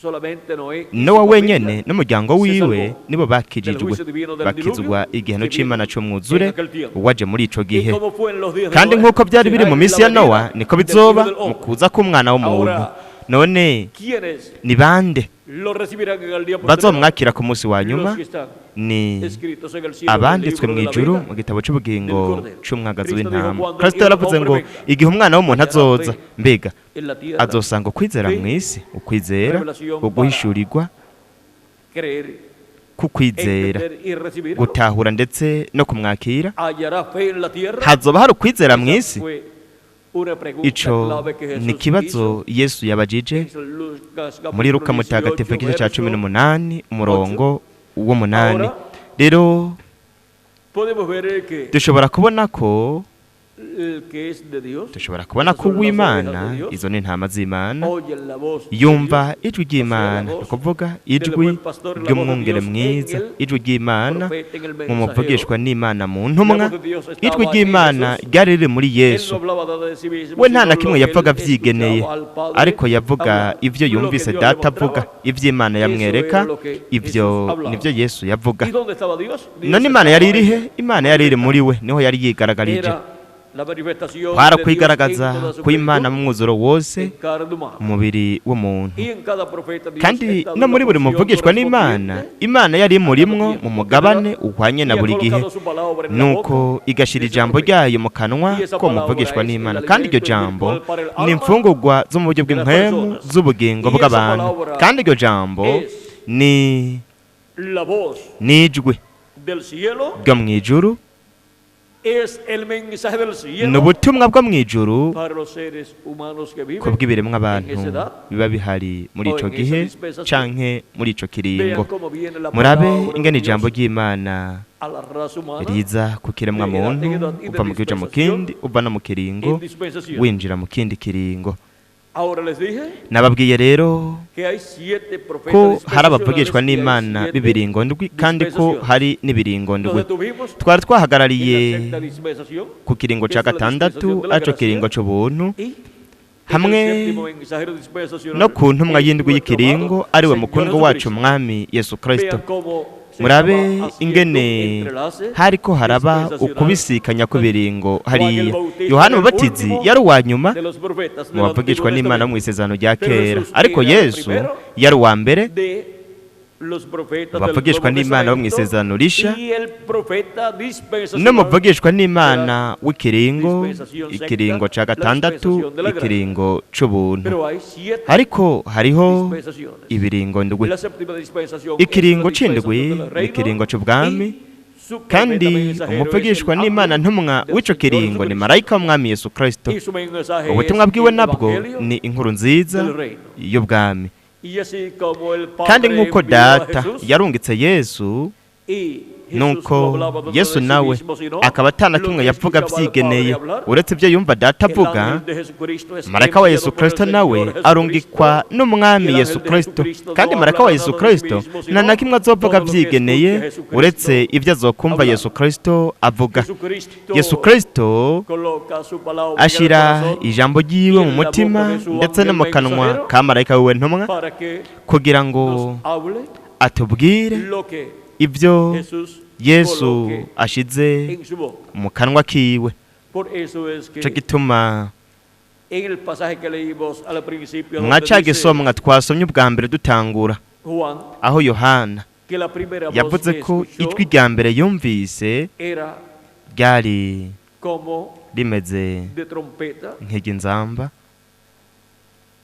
solamente Noé y su Nowa familia wenyene n'umuryango se wiwe salvó nibo del bakijijwe, juicio divino del bakizwa diluvio igihano que vino c'Imana c'umwuzure en aquel tiempo. waje muri ico Y gihe. como fue en los días de Kandi Noé, nk'uko byari biri será mu en minsi la ya Nowa, venida niko del bizoba Hijo del mu Hombre. kuza k'umwana w'umuntu. Ahora, None ¿quiénes ni bande lo recibirán en el día posterior? bazomwakira ku munsi wa nyuma? Los que están Ni escritos en el cielo en el abanditswe libro mu de la ijuru vida mu gitabo c'ubugingo del Cordero. c'umwagazi Cristo dijo, w'intama. "Cuando el Kristo Hijo del yaravuze Hombre ngo venga, igihe umwana w'umuntu hallará azoza, fe mbega en la tierra". azosanga ukwizera Fe, mu isi? Ukwizera, revelación uguhishurirwa creer, kukwizera, entender y recibirlo. gutahura ndetse no kumwakira. ¿Hallará fe en la tierra? Hazoba hari ukwizera mu Esa isi? fue una pregunta Ico clave que ni Jesús ikibazo hizo Yesu yabajije en Lucas muri capítulo Luka mutagatifu 18, igice ca cumi verso n'umunani umurongo w'umunani. Ahora, Rero podemos ver que dushobora kubona ko el que es de Dios dushobora kubona esas ko son las ovejas uw'Imana, de Dios, izo ni intama z'Imana, oyen la voz de yumva Dios, ijwi ry'Imana, o sea, la ni voz ukuvuga del ijwi buen pastor, la voz de ry'umwungere Dios en mwiza, el ijwi ry'Imana profeta, en el mu mensajero. muvugishwa n'Imana mu ntumwa. La voz de Dios estaba Ijwi en ry'Imana Jesús. ryari riri muri Él no Yesu. hablaba nada de sí mismo, We nta sino na lo kimwe que yavuga él avyigeneye, escuchaba al Padre ariko yavuga hablar. ivyo Lo que yumvise Dios le Data mostraba, avuga, ivyo Imana eso yamwereka, era lo que ivyo Jesús hablaba. nivyo Yesu yavuga. ¿Y dónde estaba Dios? Dios None Imana yari estaba irihe? en él. Imana yari iri muri we, niho yari yigaragarije. Era la manifestación Kwari de Dios en ukwigaragaza toda su kw'Imana plenitud mu mwuzuro wose, en carne humana. umubiri w'umuntu. Y en cada profeta Dios Kandi está no en muri la buri porción muvugishwa n'Imana, correspondiente Imana yari imurimwo a cada mu tiempo. mugabane uhwanye na Y ha buri gihe, colocado su palabra en la nuko boca igashira de ese ijambo profeta. ryayo mu kanwa Y esa ko palabra muvugishwa es el n'Imana. Kandi iryo alimento jambo espiritual para el ni alma imfungurwa zo mu buryo de las bw'impwemu personas. z'ubugingo Y esa bw'abantu. palabra Kandi iryo jambo es ni la voz n'ijwi del cielo, ryo mu ijuru, es el mensaje del ni cielo ubutumwa bwo mu ijuru para los seres humanos que ku viven bw'ibiremwa en abantu esa edad. biba bihari muri o ico en esa gihe dispensación. canke muri ico Vean kiringo. cómo viene la Murabe palabra de ingene Dios ijambo ry'Imana a la raza humana riza ku kiremwa de edad muntu, en edad y de uva mu gihe uja mu dispensación kindi, uva no mu kiringo en dispensación. winjira mu kindi kiringo. Ahora les dije Nababwiye rero que hay siete profetas ko hari abavugishwa dispensacionales y hay n'Imana siete b'ibiringo ndwi, kandi ko dispensaciones. hari n'ibiringo Nos ndwi. detuvimos Twari en twahagarariye la sexta dispensación, ku kiringo que ca es la gatandatu, dispensación de la arico gracia, kiringo c'ubuntu, y en el hamwe séptimo mensajero dispensacional no ku ntumwa es y'indwi nuestro y'ikiringo, amado ariwe Señor mukundwa wacu Jesucristo. Mwami Yesu Kristo. Vean cómo se Murabe estaba haciendo ingene entrelace hariko haraba dispensacional ukubisikanya kw'ibiringo hariya. Juan el Bautista Yohana era el Umubatizi último yari uwa nyuma de los profetas mu del Antiguo bavugishwa n'Imana bo Testamento. mu isezerano rya Pero kera, Jesús ariko era el Yesu primero yari uwa mbere de los profetas del bavugishwa Nuevo n'Imana bo mu Testamento isezerano risha, y el profeta dispensacional n'umuvugishwa n'Imana w'ikiringo, dispensación sexta, ikiringo ca la gatandatu, dispensación de la gracia. ikiringo c'ubuntu. Pero hay siete Ariko hariho dispensaciones. ibiringo ndwi. La séptima dispensación es la Ikiringo c'indwi dispensación del ni reino ikiringo c'ubwami, y su profeta kandi mensajero es umuvugishwa el n'Imana ángel ntumwa del w'ico Señor kiringo ni Jesucristo. marayika w'umwami Yesu Kristo. Y su mensaje Ubutumwa es bwiwe el nabwo evangelio ni inkuru nziza del reino. y'ubwami. Y así como el Kandi Padre nk'uko envió a Data Jesús yarungitse Yesu, y Jesús no nuko hablaba nada Yesu de sí nawe mismo, sino akaba atana lo kimwe que yavuga escuchaba al Padre avyigeneye, hablar, uretse ibyo yumva Data el avuga. ángel de Jesucristo es Marayika wa enviado Yesu por el Kristo nawe Señor arungikwa Jesucristo, n'umwami y el Yesu ángel de Kristo, Jesucristo kandi no marayika wa hablará Yesu nada de sí Kristo mismo, nta sino na kimwe azovuga todo lo que avyigeneye, escuche Jesucristo uretse ibyo azokumva hablar. Yesu Kristo avuga. Jesucristo Yesu Kristo coloca su palabra en el ashira corazón ijambo ryiwe mu y en la boca mutima de su ndetse no ángel mu kanwa mensajero ka marayika wiwe ntumwa, para que kugira ngo nos hable atubwire lo que ibyo Jesús Yesu coloque ashize en su boca. mu kanwa kiwe. Por eso es Ico que gituma en el pasaje que leímos al principio, mwa donde ca dice gisomwa twasomye ubwa mbere dutangura, Juan aho Yohana que la primera voz yavuze que ko escuchó ijwi rya mbere yumvise era ryari como rimeze de trompeta, nk'iry'inzamba,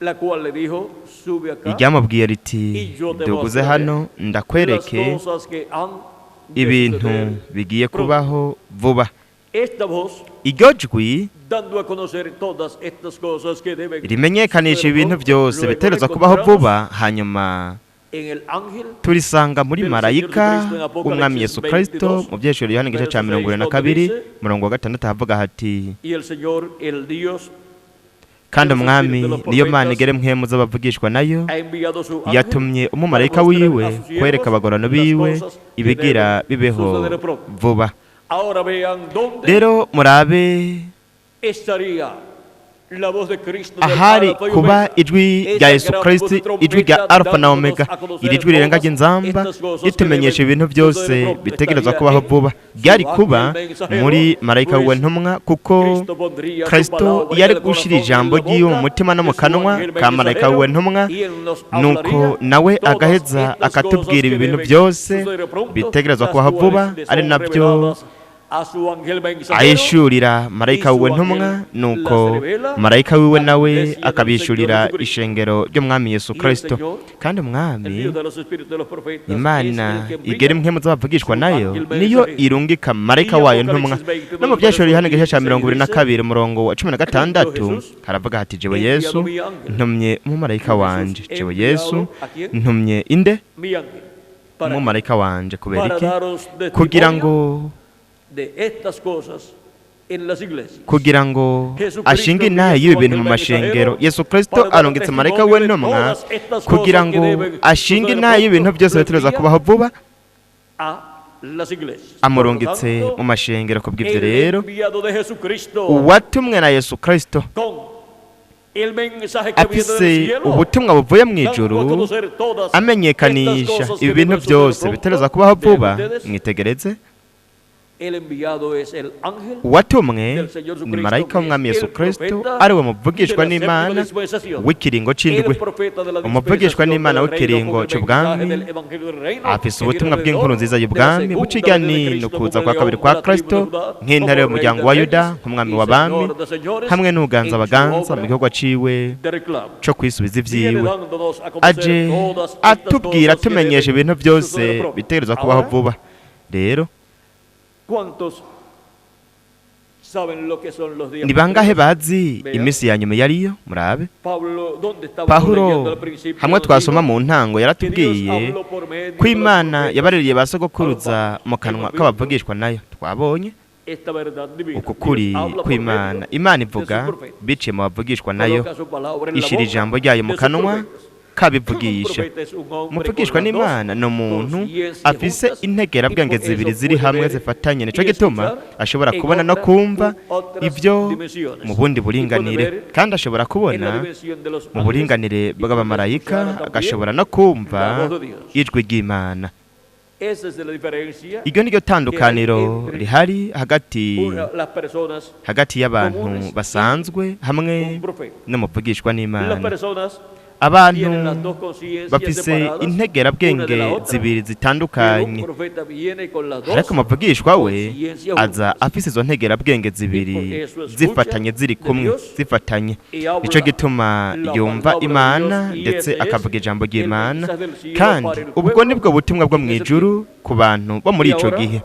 la cual le dijo, sube acá iryamubwiye riti y yo te duguze mostraré hano las ndakwereke cosas que han de ibintu suceder bigiye pronto. kubaho vuba. Esta voz, Iryo jwi dando a conocer todas estas cosas que deben rimenyekanisha suceder ibintu pronto, byose luego bitegerezwa kubaho encontramos vuba, hanyuma en el ángel turisanga muri del Señor marayika Jesucristo en Apocalipsis w'umwami Yesu Kristo 22, mu byeshuri Yohana igice ca verso 22, 6, murongo wa 6 havuga hati: y el Señor, el Dios, kandi de los umwami espíritus de los niyo Mana profetas, igere mpwemu z'abavugishwa nayo ha enviado su ángel yatumye umumarayika para mostrar wiwe a sus siervos kwereka abagorano las biwe cosas que ibigira deben bibeho suceder pronto. vuba. Ahora vean dónde Rero murabe estaría la voz de Cristo del ahari Alfa y kuba Omega, ijwi esa rya Yesu gran Kristo, voz de ijwi rya trompeta Alfa na dándonos Omega, a conocer iri jwi rirenga todas ry'inzamba estas cosas que ritumenyesha deben ibintu byose suceder pronto. bitegerezwa Estaría kubaho en vuba, su ryari ángel kuba mensajero, muri marayika pues wiwe ntumwa, kuko Cristo pondría su Kristo palabra en yari el gushira corazón y en ijambo la ry'iwe mu boca mutima no mu de su kanwa ángel ka marayika mensajero, wiwe ntumwa, y él nos nuko hablaría nawe todas agaheza estas cosas akatubwira que ibi bintu deben byose suceder pronto, bitegerezwa las kubaho vuba, cuales le ari son nabyo reveladas a su ángel mensajero, ahishurira marayika y su wiwe ángel ntumwa, nuko las revela marayika wiwe a la nawe iglesia del akabishurira Señor Jesucristo. ishengero ry'umwami Yesu Y el Kristo. Señor, Kandi el umwami Dios de los espíritus de los profetas, es Imana el que envía igera impwemu z'abavugishwa su nayo ángel niyo mensajero. irungika marayika Y wayo Apocalipsis ntumwa. 22, No mu byashuri Yohana igice ca verso 22 umurongo wa 16 Jesús, haravuga hati: jewe enviado Yesu mi ángel. ntumye umumarayika Jesús wanje. Jewe enviado Yesu a quién? ntumye inde? Mi ángel. ¿Para qué? Umumarayika wanje. Kubera Para iki? daros Kugira testimonio ngo de estas cosas en las iglesias. kugira ngo Jesucristo ashinge intahe envía y'ibi su bintu mu ángel mashengero. mensajero Yesu Kristo para dar arungitse marayika testimonio we de ntumwa todas estas kugira cosas que ngo deben ashinge suceder intahe y'ibintu pronto. byose Lo bitegerezwa envía kubaho vuba, a las iglesias. Por lo amurungitse tanto, mu mashengero. Kubw'ivyo el rero enviado de Jesucristo uwatumwe na Yesu Kristo con el mensaje que viene del afise cielo, ubutumwa buvuye mu dando a ijuru, conocer todas estas amenyekanisha cosas que ibi bintu deben suceder byose pronto. bitegerezwa kubaho Vean vuba. ustedes, Mwitegereze, el enviado es el ángel uwatumwe del Señor ni Jesucristo, marayika que w'umwami es Yesu el Kristo, profeta ari we muvugishwa de la séptima n'Imana dispensación, w'ikiringo c'indwi, el profeta de la umuvugishwa dispensación n'Imana del reino w'ikiringo con el c'ubwami, mensaje del evangelio del reino, afise que viene ubutumwa bw'inkuru alrededor nziza de la y'ubwami segunda buciga venida de nino Cristo kuza como kwa el kabiri león kwa de la tribu Kristo de Judá, nk'intare como rey y'umuryango de wa Yuda, reyes nk'umwami y w'abami señor de señores, hamwe n'uganza en su abaganza mu obra gikorwa ciwe de reclamo. co kwisubiza Viene ivyiwe. dándonos a conocer Aje todas estas atubwira cosas que atumenyesha deben ibintu byose suceder pronto. bitegerezwa kubaho Ahora, vuba. Rero ¿cuántos saben lo que son los días ni bangahe postreros? bazi Vea. iminsi ya nyuma yariyo? Murabe Pablo, ¿dónde estábamos leyendo Pawulo al principio? hamwe Nos twasoma dijo mu ntango que Dios yaratubwiye habló por medio ko de los Imana profetas yabaririye ba sogokuruza mu kanwa k'abavugishwa nayo. Twabonye esta verdad divina. uku kuri Dios habla por kw'Imana. medio Imana de sus ivuga profetas. biciye mu bavugishwa nayo, Coloca su palabra en la ishira boca ijambo ryayo mu de sus kanwa profetas. Un kabivugisha. profeta es un hombre con Umuvugishwa las dos n'Imana ni umuntu conciencias afise juntas y integerabwenge por zibiri eso ziri puede hamwe ver zifatanye, nico y gituma escuchar ashobora en kubona no otra kumva u otras ivyo dimensiones. mu bundi Y puede buringanire, ver kandi ashobora en la kubona dimensión de los mu ángeles buringanire y puede bw'abamarayika, escuchar también agashobora no la kumva voz de Dios. ijwi ry'Imana. Esa es la diferencia Iryo ni ryo tandukaniro entre rihari hagati las personas hagati y'abantu comunes y basanzwe hamwe un profeta. n'umuvugishwa Las n'Imana. personas Abantu tienen las dos conciencias bafise separadas una de integerabwenge la otra, zibiri pero un zitandukanye, profeta viene con las dos ariko umuvugishwa we conciencias aza juntas afise izo ntegerabwenge y zibiri por eso escucha zifatanye, ziri de kumwe, Dios zifatanye. y habla Nico gituma la yumva palabra de Imana Dios y ndetse ese es akavuga ijambo el ry'Imana, mensaje del cielo kandi para el ubwo pueblo nibwo butumwa bwo en mu ese ijuru tiempo. ku bantu bo muri Y ico ahora gihe.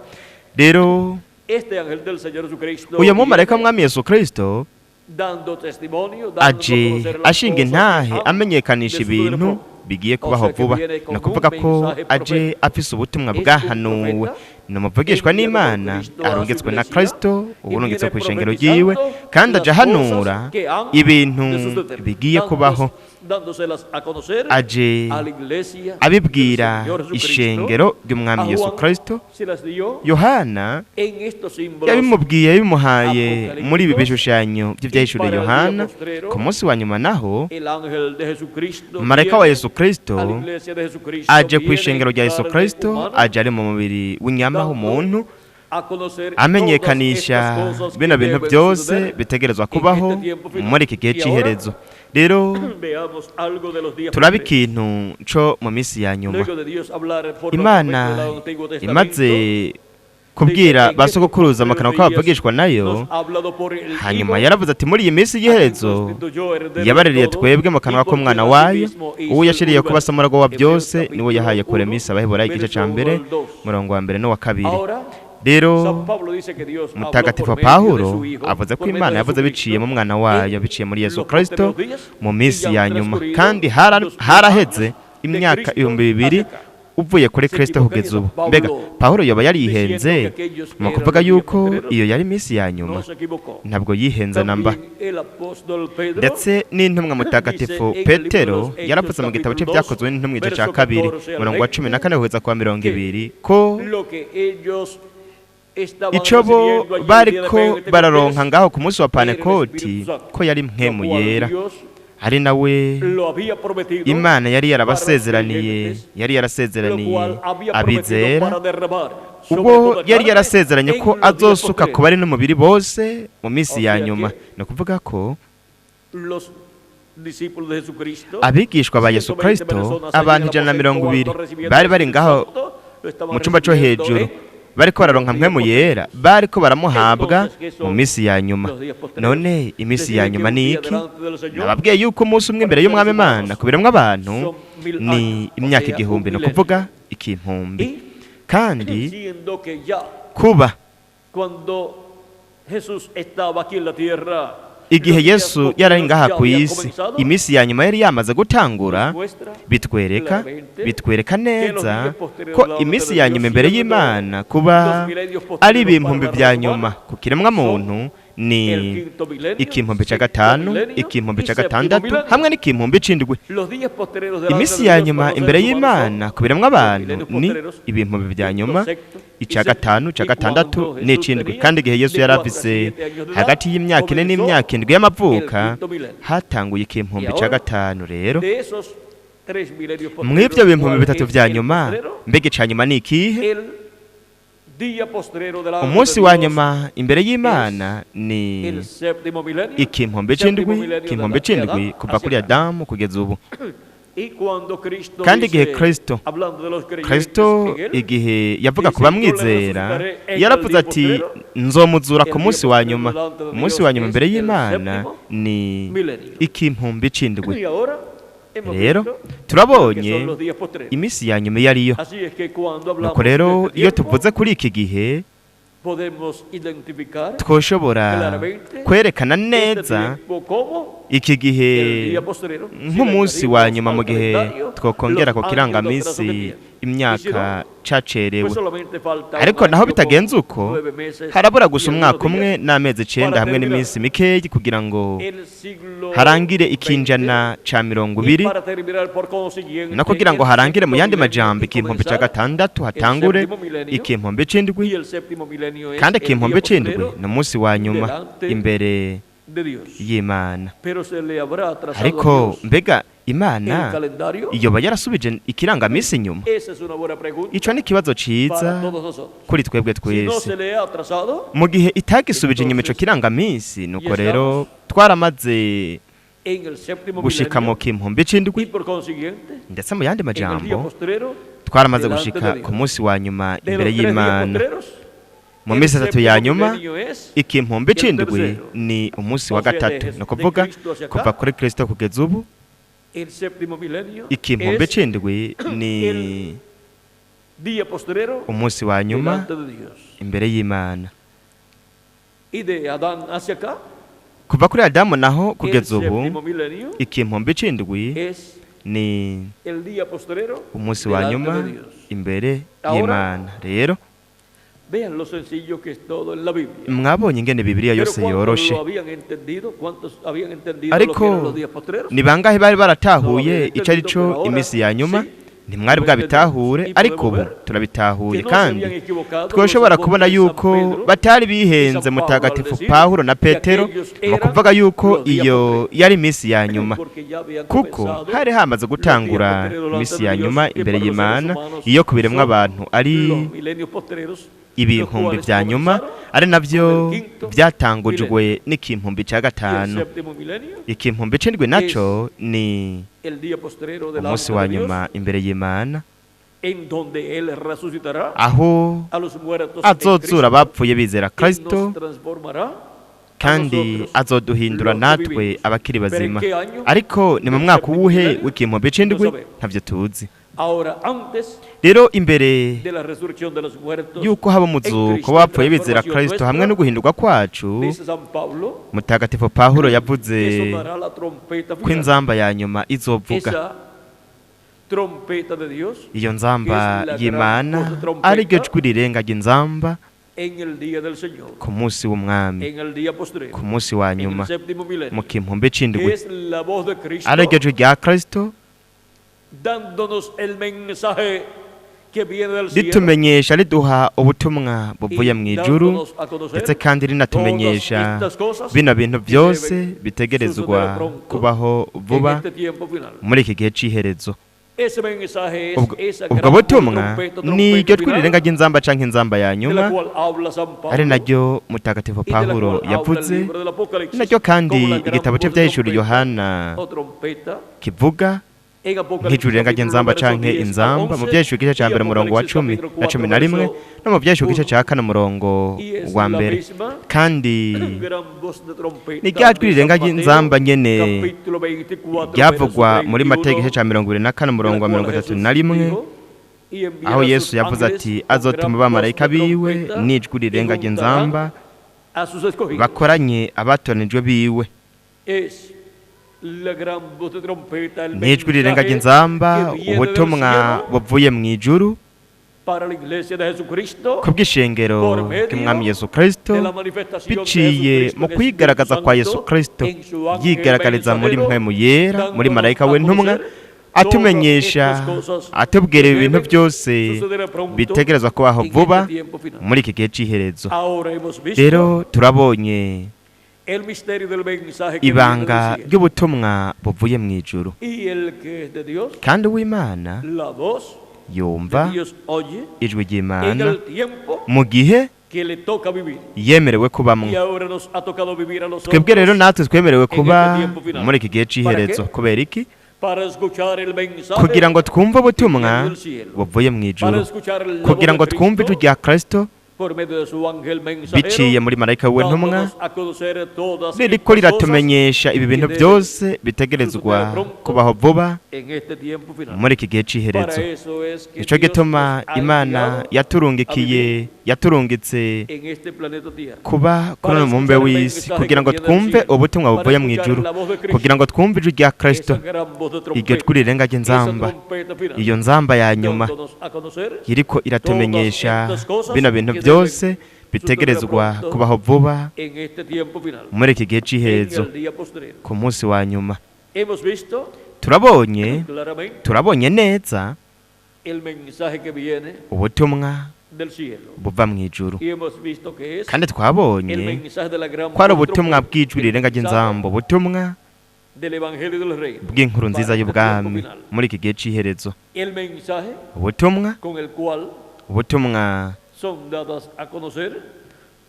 Rero este ángel del Señor Jesucristo uyo mumarayika viene w'umwami Yesu Kristo dando testimonio, dándonos a aje conocer las ashinga cosas que intahe han de amenyekanisha suceder ibintu pronto. bigiye O kubaho sea que vuba. viene con Ni un ukuvuga ko mensaje aje profético. afise ubutumwa Es un bwahanuwe, profeta ni umuvugishwa enviado por n'Imana Cristo a su arungitswe na iglesia Kristo, y uburungitswe viene ku ishengero ryiwe, profetizando kandi aje las ahanura cosas que han ibintu de suceder, bigiye kubaho, dándoselas a conocer aje a la iglesia del abibwira Señor Jesucristo. ishengero A ry'umwami Yesu Juan Kristo. se las dio Yohana en estos símbolos yabimubwiye, yabimuhaye muri ibi apocalípticos bishushanyo y by'ibyahishuriwe para el día Yohana. postrero Ku munsi wa nyuma naho el ángel de Jesucristo marayika wa viene Yesu Kristo a la iglesia de Jesucristo, aje ku viene ishengero en rya Yesu carne Kristo, humana, aje ari mu mubiri w'inyama dando w'umuntu, a conocer todas amenyekanisha estas cosas que bino bintu deben byose suceder bitegerezwa en kubaho este tiempo final. muri iki gihe Y ahora c'iherezo. Rero veamos algo de los días turabe postreros. ikintu co mu minsi ya nyuma. Luego de Dios hablar por los Imana profetas del Antiguo Testamento, imaze dice, kubwira en ba estos sogokuruza mu postreros kanwa días k'abavugishwa nayo, nos ha hablado por el hanyuma Hijo, yaravuze ati muri iyi minsi a quien y'iherezo constituyó heredero de yabaririye todo twebwe mu y kanwa por quien k'umwana wayo, asimismo hizo uwo el yashiriye kuba universo. se umurago wa Hebreos byose, niwo capítulo yahaye 1, kurema isi. Abaheburayo igice verso ca 1 mbere al 2. murongo wa mbere n'uwa kabiri. Ahora Rero Mutagatifu Pawulo avuze ko Imana yavuze biciye mu mwana wayo, biciye muri Yesu Kristo, mu minsi ya nyuma, kandi haraheze imyaka 2000 uvuye kuri Kristo kugeza ubu. Mbega Pawulo yoba yarihenze mu kuvuga yuko iyo yari iminsi ya nyuma? Ntabwo yihenze namba. Ndetse n'intumwa mutagatifu Petero yaravuze mu gitabo cye Byakozwe n'Intumwa, igice cya 2, umurongo wa 14 kugeza kwa 20, ko icyo bo bariko bararonka ngaho ku munsi wa Pantekoti ko yari Mpwemu Yera, ari nawe Imana yari yarabasezeraniye, yari yarasezeraniye abizera, ubwo yari yarasezeranye ko azosuka ku bari n'umubiri bose mu minsi ya nyuma. Ni ukuvuga ko abigishwa ba Yesu Kristo, abantu 120 bari bari ngaho mu cyumba cyo hejuru, bariko bararonka Mpwemu Yera, bariko baramuhabwa mu minsi ya nyuma. None iminsi ya nyuma ni iki? Nababwiye yuko umunsi umwe imbere y'Umwami Imana ku biremwa abantu ni imyaka 1000, ni ukuvuga ikimpumbi. Kandi kuba igihe Yesu yari ngaha ku isi iminsi ya nyuma yari yamaze gutangura, bitwereka neza ko iminsi ya nyuma imbere y'Imana kuba ari ibimpumbi bya nyuma ku kiremwa muntu ni ikimpumbi cya 5, ikimpumbi cya 6 hamwe n'ikimpumbi c'indwi. Iminsi ya nyuma imbere y'Imana ku biremwa abantu ni ibimpumbi bya nyuma, icya 5, icya 6 n'icindwi. Kandi igihe Yesu yari afise hagati y'imyaka 4 n'imyaka 7 y'amavuka, hatanguye ikimpumbi cya 5. Rero mw'ibyo bimpumbi bitatu vya nyuma, mbega ica nyuma ni ikihe? Umunsi wa nyuma imbere y'Imana ni ikimpumbi c'indwi, ikimpumbi c'indwi kuva kuri Adamu kugeza ubu. Kandi igihe Kristo igihe yavuga ku bamwizera, yaravuze ati: "Nzomuzura ku munsi wa nyuma." Umunsi wa nyuma imbere y'Imana ni ikimpumbi c'indwi. Rero turabonye iminsi ya nyuma iyo ariyo. Nuko rero iyo tuvuze kuri iki gihe, twoshobora kwerekana neza iki gihe nk'umunsi wa nyuma mu gihe twokongera ku kirangaminsi imyaka cacerewe. Ariko naho bitagenze uko, harabura gusa umwaka umwe n'amezi 9 hamwe n'iminsi mikeyi kugira ngo harangire ikinjana ca 20, no kugira ngo harangire mu yandi majambo ikimpumbi ca 6, hatangure ikimpumbi c'indwi. Kandi ikimpumbi c'indwi ni umunsi wa nyuma imbere y'Imana. Ariko mbega Imana iyoba yarasubije ikirangaminsi inyuma? Ico ni ikibazo ciza kuri twebwe twese. Mu gihe itagisubije inyuma ico kirangaminsi, nuko rero twaramaze gushika mu kimpumbi c'indwi, ndetse mu yandi majambo twaramaze gushika ku munsi wa nyuma imbere y'Imana. Mu minsi 3 ya nyuma, ikimpumbi c'indwi ni umunsi wa 3, ni ukuvuga kuva kuri Kristo kugeza ubu. Ikimpumbi c'indwi ni umunsi wa nyuma imbere y'Imana. Kuva kuri Adamu naho kugeza ubu, ikimpumbi c'indwi ni umunsi wa nyuma imbere y'Imana. Rero mwabonye ingene Bibiliya yose yoroshe. Ariko ni bangahe bari baratahuye icyo ari cyo iminsi ya nyuma? Ntimwari bwabitahure, ariko ubu turabitahuye, kandi twashobora kubona yuko batari bihenze Mutagatifu Pawulo na Petero mu kuvuga yuko iyo yari iminsi ya nyuma, kuko hari hamaze gutangura iminsi ya nyuma imbere y'Imana, iyo ku biremwa abantu ari ibimpumbi vya nyuma, ari navyo byatangujwe n'ikimpumbi cya 5. Ikimpumbi c'indwi naco ni umunsi wa nyuma imbere y'Imana, aho azozura abapfuye bizera Kristo, kandi azoduhindura natwe abakiri bazima. Ariko ni mu mwaka uwuhe w'ikimpumbi c'indwi? Ntavyo tuzi. Ahora, antes Rero imbere de la resurrección de los muertos, yuko haba en umuzuko Cristo y w'abapfuye bizera transformación Kristo hamwe nuestra, no guhinduka kwacu, dice San Pablo Mutagatifu Pawulo que yavuze sonará la trompeta ko final. inzamba ya nyuma izovuga. Esa trompeta de Dios Iyo nzamba que es la gran y'Imana voz de trompeta ari ryo jwi rirenga ry'inzamba en el día del Señor, ku munsi w'Umwami, en el día postrero, ku munsi wa en el nyuma, séptimo milenio, mu kimpumbi c'indwi, es la voz de Cristo ari ryo jwi rya Kristo dándonos el mensaje que viene del cielo ritumenyesha, riduha ubutumwa buvuye mu y ijuru, dándonos a conocer ndetse kandi rinatumenyesha todas estas cosas bino bintu que byose deben bitegerezwa suceder pronto kubaho en vuba este tiempo final. muri iki gihe c'iherezo. Ese mensaje es Ubwo esa ubwo gran voz de butumwa trompeta, ni iryo trompeta jwi final, rirenga ry'inzamba canke inzamba ya de la nyuma, cual habla San ari Pablo naryo Mutagatifu y de la Pawulo cual habla el yavuze, libro del Apocalipsis naryo kandi como la gran igitabo voz de c'Ivyahishuriwe trompeta Yohana o trompeta kivuga en Apocalipsis nk'ijuru rirenga capítulo ry'inzamba verso canke 10 al inzamba mu 11 Vyahishuriwe igice ca y mbere umurongo wa Apocalipsis 10 capítulo na 4 11, verso no mu Vyahishuriwe igice 1. ca kane umurongo Y es wa la mbere. misma Kandi gran voz de trompeta ni rya jwi de rirenga San Mateo, ry'inzamba nyene capítulo 24, ryavugwa verso muri Mateyo igice 31, ca 24 de la umurongo wa cual mirongo itatu Jesús na rimwe, dijo, "Y enviará aho sus Yesu yavuze ángeles ati con gran azotuma voz abamarayika de biwe trompeta n'ijwi y rirenga ry'inzamba juntarán a sus escogidos." bakoranye abatoranijwe biwe. Es la gran voz de trompeta, el N'ijwi rirenga mensaje ry'inzamba, que viene del ubutumwa cielo buvuye mu ijuru para la iglesia de Jesucristo ku bw'ishengero por medio bw'Umwami Yesu Kristo, de la manifestación de biciye Jesucristo mu en Espíritu kwigaragaza kwa Yesu Santo, Kristo, en su ángel yigaragariza muri mensajero, mpwemu yera, muri dándonos marayika a w'intumwa, conocer atumenyesha, todas estas cosas atubwira que ibintu deben byose suceder pronto bitegerezwa kubaho en vuba este tiempo final. muri iki gihe c'iherezo. Ahora hemos visto Rero turabonye el misterio del mensaje que viene ibanga del cielo. ry'ubutumwa buvuye mu ijuru. Y el que es de Dios, Kandi uw'Imana la voz yumva de Dios oye ijwi en ry'Imana el tiempo mu gihe que le toca vivir. yemerewe kubamwo. Y ahora nos ha tocado vivir a nosotros Twebwe rero natwe twemerewe kuba en este tiempo final. muri iki gihe c'iherezo. Kubera iki? Para escuchar el mensaje Kugira ngo twumve ubutumwa que viene del cielo. buvuye mu Para ijuru, escuchar la voz kugira de ngo twumve ijwi Cristo rya Kristo por medio de su ángel biciye mensajero, muri marayika w'intumwa, dándonos a conocer todas ririko estas cosas riratumenyesha ibi bintu que deben byose bitegerezwa suceder pronto kubaho vuba en este tiempo final. muri iki gihe c'iherezo. Para eso es que Nico Dios gituma nos ha Imana enviado yaturungikiye, a vivir yaturungitse en este planeta Tierra. kuba kuri Para uno mubumbe escuchar el w'isi, mensaje kugira que ngo viene del twumve cielo, ubutumwa para buvuye mu escuchar ijuru, la voz de Cristo, kugira ngo twumve ijwi rya Kristo, esa gran voz de iryo trompeta, jwi rirenga esa ry'inzamba, trompeta final, iyo nzamba ya nyuma dándonos a conocer iriko iratumenyesha todas estas cosas bino bintu que byose deben bitegerezwa suceder pronto kubaho vuba en este tiempo final, muri iki gihe en c'iherezo, el día postrero. ku munsi wa nyuma. Hemos visto Turabonye, claramente turabonye neza el mensaje que viene ubutumwa del cielo buva mu ijuru, y hemos visto que es kandi el twabonye mensaje de la gran ko ari voz de ubutumwa trompeta, bw'ijwi el rirenga mensaje ry'inzamba, ubutumwa del evangelio del reino bw'inkuru nziza para este tiempo y'ubwami final. muri iki gihe c'iherezo, El mensaje ubutumwa, con el cual ubutumwa son dadas a conocer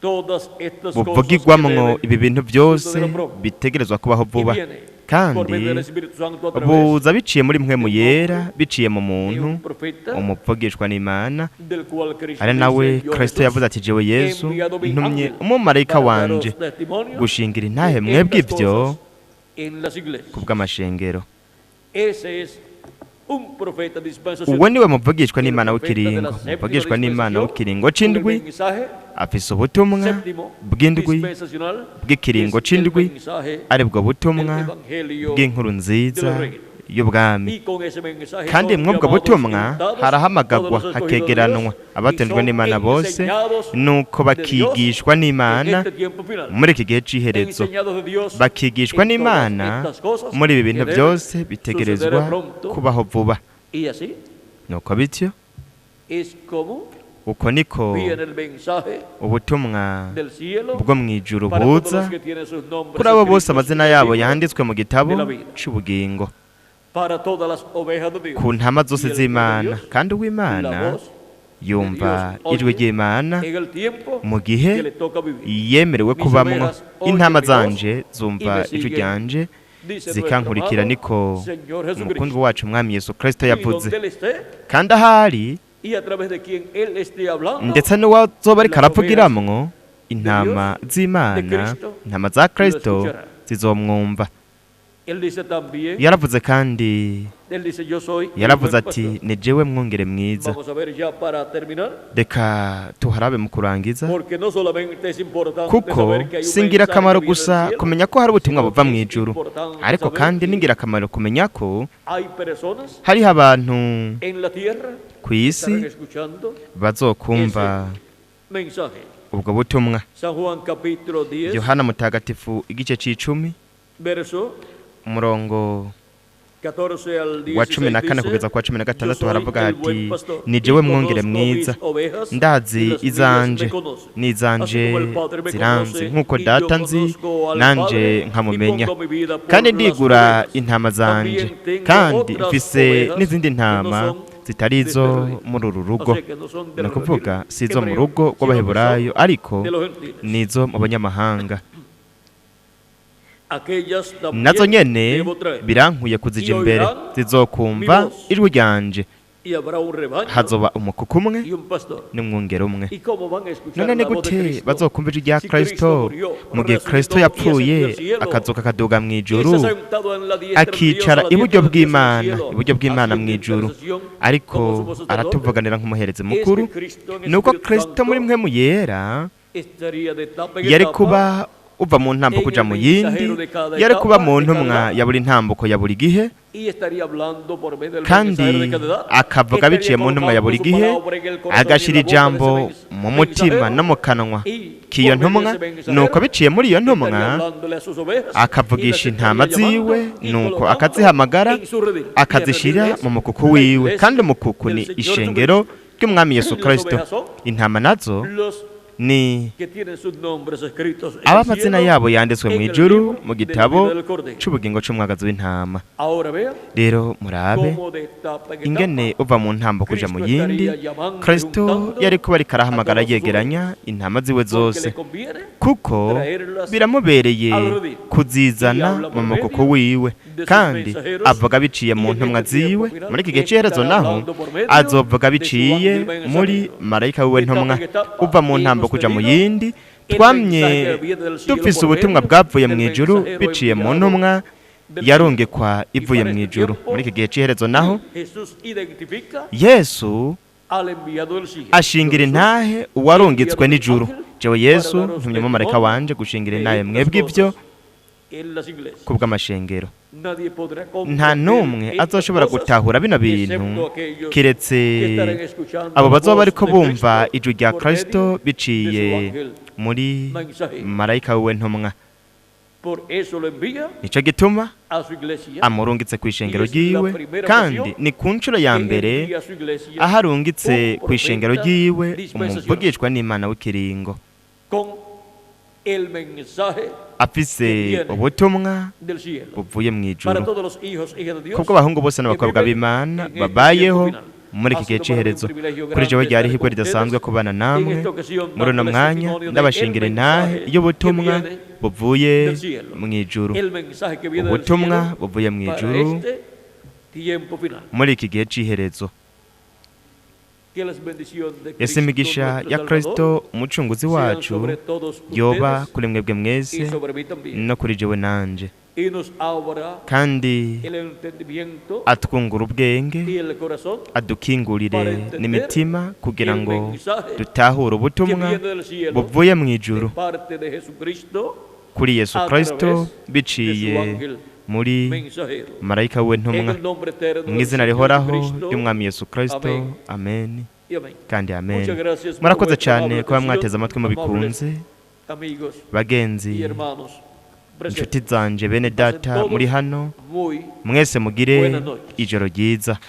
todas estas cosas que buvugirwamwo deben ibi bintu byose suceder pronto. bitegerezwa kubaho Y vuba, viene por kandi medio del Espíritu Santo a través buza biciye muri mpwemu yera, biciye mu de muntu un profeta umuvugishwa n'Imana, del cual Cristo ari nawe dice, "Yo, Kristo Jesús, yavuze ati jewe he Yesu enviado mi ntumye ángel umumarayika para daros wanje testimonio gushingira intahe de mwebwe estas ivyo cosas en las iglesias." kubw'amashengero. Ese es un profeta dispensacional. Uwo niwe muvugishwa El n'Imana profeta de w'ikiringo, la séptima muvugishwa n'Imana dispensación w'ikiringo con el c'indwi, mensaje afise ubutumwa séptimo bw'indwi dispensacional, bw'ikiringo que es el c'indwi, mensaje aribwo butumwa del evangelio bw'inkuru nziza del reino. y'ubwami. Y con ese mensaje Kandi son mw'ubwo llamados, butumwa juntados harahamagagwa, todos los escogidos de hakegeranwa Dios y abatonijwe son n'Imana bose, enseñados nuko de Dios bakigishwa en n'Imana este tiempo final. muri iki gihe c'iherezo, Enseñados de Dios bakigishwa en todas n'Imana estas cosas muri ibi que bintu deben byose bitegerezwa suceder pronto. kubaho vuba. Y así Nuko bityo es como uko niko viene el mensaje ubutumwa del cielo bwo mu ijuru para todos buza los que tienen sus nombres kuri abo bose escritos amazina en el yabo libro yanditswe mu gitabo de la vida. c'ubugingo, Para todas las ovejas de Dios. ku ntama zose Y el que de z'Imana. Dios, Kandi la uw'Imana voz yumva de Dios ijwi oye ry'Imana en el tiempo mu gihe que le toca vivir. yemerewe Mis kubamwo. ovejas oyen Intama mi voz zanje y zumva me ijwi siguen, ryanje dice nuestro zikankurikira, amado niko Señor umukundwa Jesucristo. wacu Umwami Yesu Kristo Y yavuze. donde Él esté Kandi ahari y a través de quien Él esté hablando, ndetse n'uwazoba ariko las aravugiramwo, intama de z'Imana, Cristo intama za Kristo escucharán. zizomwumva. Él dice también, Yaravuze kandi, él dice: "Yo soy el yaravuze buen ati: pastor". "Ni jewe mwungere mwiza." Vamos a ver ya para terminar, Reka tuharabe mu kurangiza, porque no solamente es importante kuko saber que hay un si mensaje que ingirakamaro viene del gusa cielo, kumenya ko hari ubutumwa sino buva que mu es ijuru, importante ariko saber kandi que ni ingirakamaro kumenya ko hay personas hariho abantu en la tierra ku que isi estarán escuchando bazokumva mensaje. ubwo butumwa. San Juan capítulo 10, Yohana Mutagatifu igice c'icumi, verso umurongo 14 al wa cumi 16 na kane dice: kugeza kwa cumi na "Yo gatandatu soy haravuga el hati: buen pastor "Ni y jewe mwungere conozco mis mwiza, ovejas y ndazi las mías izanje me conocen. Así n'izanje como el Padre me ziranzi, conoce nk'uko y yo Data nzi conozco al nanje Padre y nkamumenya, pongo mi vida por kandi las ndigura ovejas. intama zanje, También tengo kandi otras mfise ovejas n'izindi que no ntama son zitari de izo este redil". muri uru O rugo. sea, que no son del Ni ukuvuga redil si izo mu hebreo, rugo sino que son rw'Abaheburayo, ariko de los gentiles. nizo mu banyamahanga. Aquellas Nazo también nyene debo traer. birankuye kuzija Y imbere, oirán zizokumva mi voz. ijwi ryanje, Y habrá un rebaño hazoba umukuku umwe y un pastor. n'umwungere umwe." ¿Y cómo van a escuchar None ni la voz de gute Cristo bazokumva ijwi rya si Kristo Cristo murió, mu gihe resucitó Kristo y yapfuye, ascendió al cielo? akazuka akaduga mu Y ijuru, se ha sentado en la diestra de Dios, akicara a la diestra iburyo de Dios en el bw'Imana, cielo, iburyo bw'Imana mu haciendo ijuru, intercesión ariko como sumo sacerdote? aratuvuganira nk'umuherezi Es mukuru? que Cristo en Nuko Espíritu Kristo muri Santo mwe mu yera estaría de etapa en yari etapa kuba uva mu ntambuko uja mu yindi, yari kuba mu ntumwa ya buri ntambuko ya buri gihe, y estaría hablando por medio del kandi mensajero de cada edad, akavuga estaría biciye mu ntumwa ya colocando buri su gihe, palabra en el corazón y en agashira la boca de ijambo ese mu mutima mensajero, no mu kanwa y k'iyo por medio de ntumwa, ese mensajero nuko biciye muri iyo estaría ntumwa hablándole a sus ovejas y las akavugisha intama estaría ziwe, llamando y nuko colocando akazihamagara, en su redil. Y el redil akazishira es mu mukuku la wiwe. iglesia Kandi umukuku del ni Señor ishengero Jesucristo. ry'Umwami Yesu Las Kristo. ovejas son Intama nazo los ni que tienen sus nombres escritos en aba el amazina cielo, yabo yanditswe mu en el ijuru libro mu de la gitabo vida del Cordero. c'ubugingo c'umwagazi w'intama. Ahora vean Rero murabe cómo de etapa en ingene etapa uva mu ntambo kuja mu Kristo yindi, estaría llamando y Kristo juntando yari kuba ariko a arahamagara, todas sus yegeranya intama ziwe porque zose, le conviene kuko traerlas biramubereye al redil. kuzizana Y habla mu por mukuku medio wiwe, de sus kandi mensajeros, avuga biciye mu y en ntumwa este tiempo ziwe. final Muri iki gihe c'iherezo estará naho hablando por medio azovuga de su biciye ángel mensajero. muri marayika wiwe De etapa ntumwa. en etapa Uva mu ntambo hemos kuja mu tenido yindi, el twamye mensaje que viene del cielo dufise por ubutumwa medio bwavuye del mu ijuru mensajero biciye mu enviado ntumwa del cielo. yarungikwa Y ivuye para mu este ijuru. tiempo, Muri iki gihe c'iherezo naho Jesús identifica Yesu al enviado del cielo. ashingira Yo Jesús, intahe uwarungitswe enviado del n'ijuru. ángel Jewe para Yesu daros ntumye umumarayika testimonio wanje gushingira de intahe estas mwebwe ivyo cosas en las iglesias. kubw'amashengero. Nadie podrá Nta comprender n'umwe estas azoshobora cosas gutahura bino bintu excepto aquellos kiretse que estarán escuchando abo la bazoba voz bariko de bumva Cristo ijwi rya por Kristo medio de su biciye ángel muri mensajero. marayika wiwe ntumwa. Por eso lo envía Nico gituma a su iglesia, amurungitse kw'ishengero Y es la ryiwe, primera kandi ocasión ni ku nshuro ya que mbere envía a su iglesia aho arungitse un kw'ishengero profeta ryiwe dispensacional umuvugishwa n'Imana w'ikiringo con el mensaje afise que viene ubutumwa del cielo buvuye mu para ijuru todos los hijos e hijas de Dios kubwo abahungu bose que n'abakobwa viven b'Imana en este babayeho tiempo final. muri Ha iki gihe sido para mí un c'iherezo. privilegio Kuri jewe grande ryari estar ihirwe con ridasanzwe ustedes kubana en namwe esta ocasión, muri uno dándoles mwanya, testimonio de el ndabashingira intahe mensaje que y'ubutumwa viene buvuye del cielo. mu ijuru, El mensaje que viene del ubutumwa cielo buvuye mu para ijuru este tiempo final. muri iki gihe c'iherezo. Que las bendiciones de Ese Cristo imigisha nuestro ya Salvador Kristo umucunguzi sean wacu sobre todos yoba ustedes kuri mwebwe y mwese sobre mí también. no kuri jewe nanje, Y nos abra kandi el entendimiento atwungura ubwenge, y el corazón adukingurire n'imitima kugira el ngo mensaje dutahure que ubutumwa viene del cielo buvuye mu de ijuru parte de Jesucristo kuri Yesu a Kristo través de su biciye ángel muri mensajero. marayika we En ntumwa, el nombre eterno mu del izina Señor rihoraho Jesucristo. ry'Umwami Yesu Kristo. Amén. Amen Y amén. kandi amen. Muchas gracias por Murakoze vuestra cyane amable kuba mwateze atención, amatwi mubikunze. amables amigos Bagenzi, y hermanos inshuti presentes. zanje, bene Pasen data muri todos hano muy mwese, mugire buenas noches. ijoro ryiza.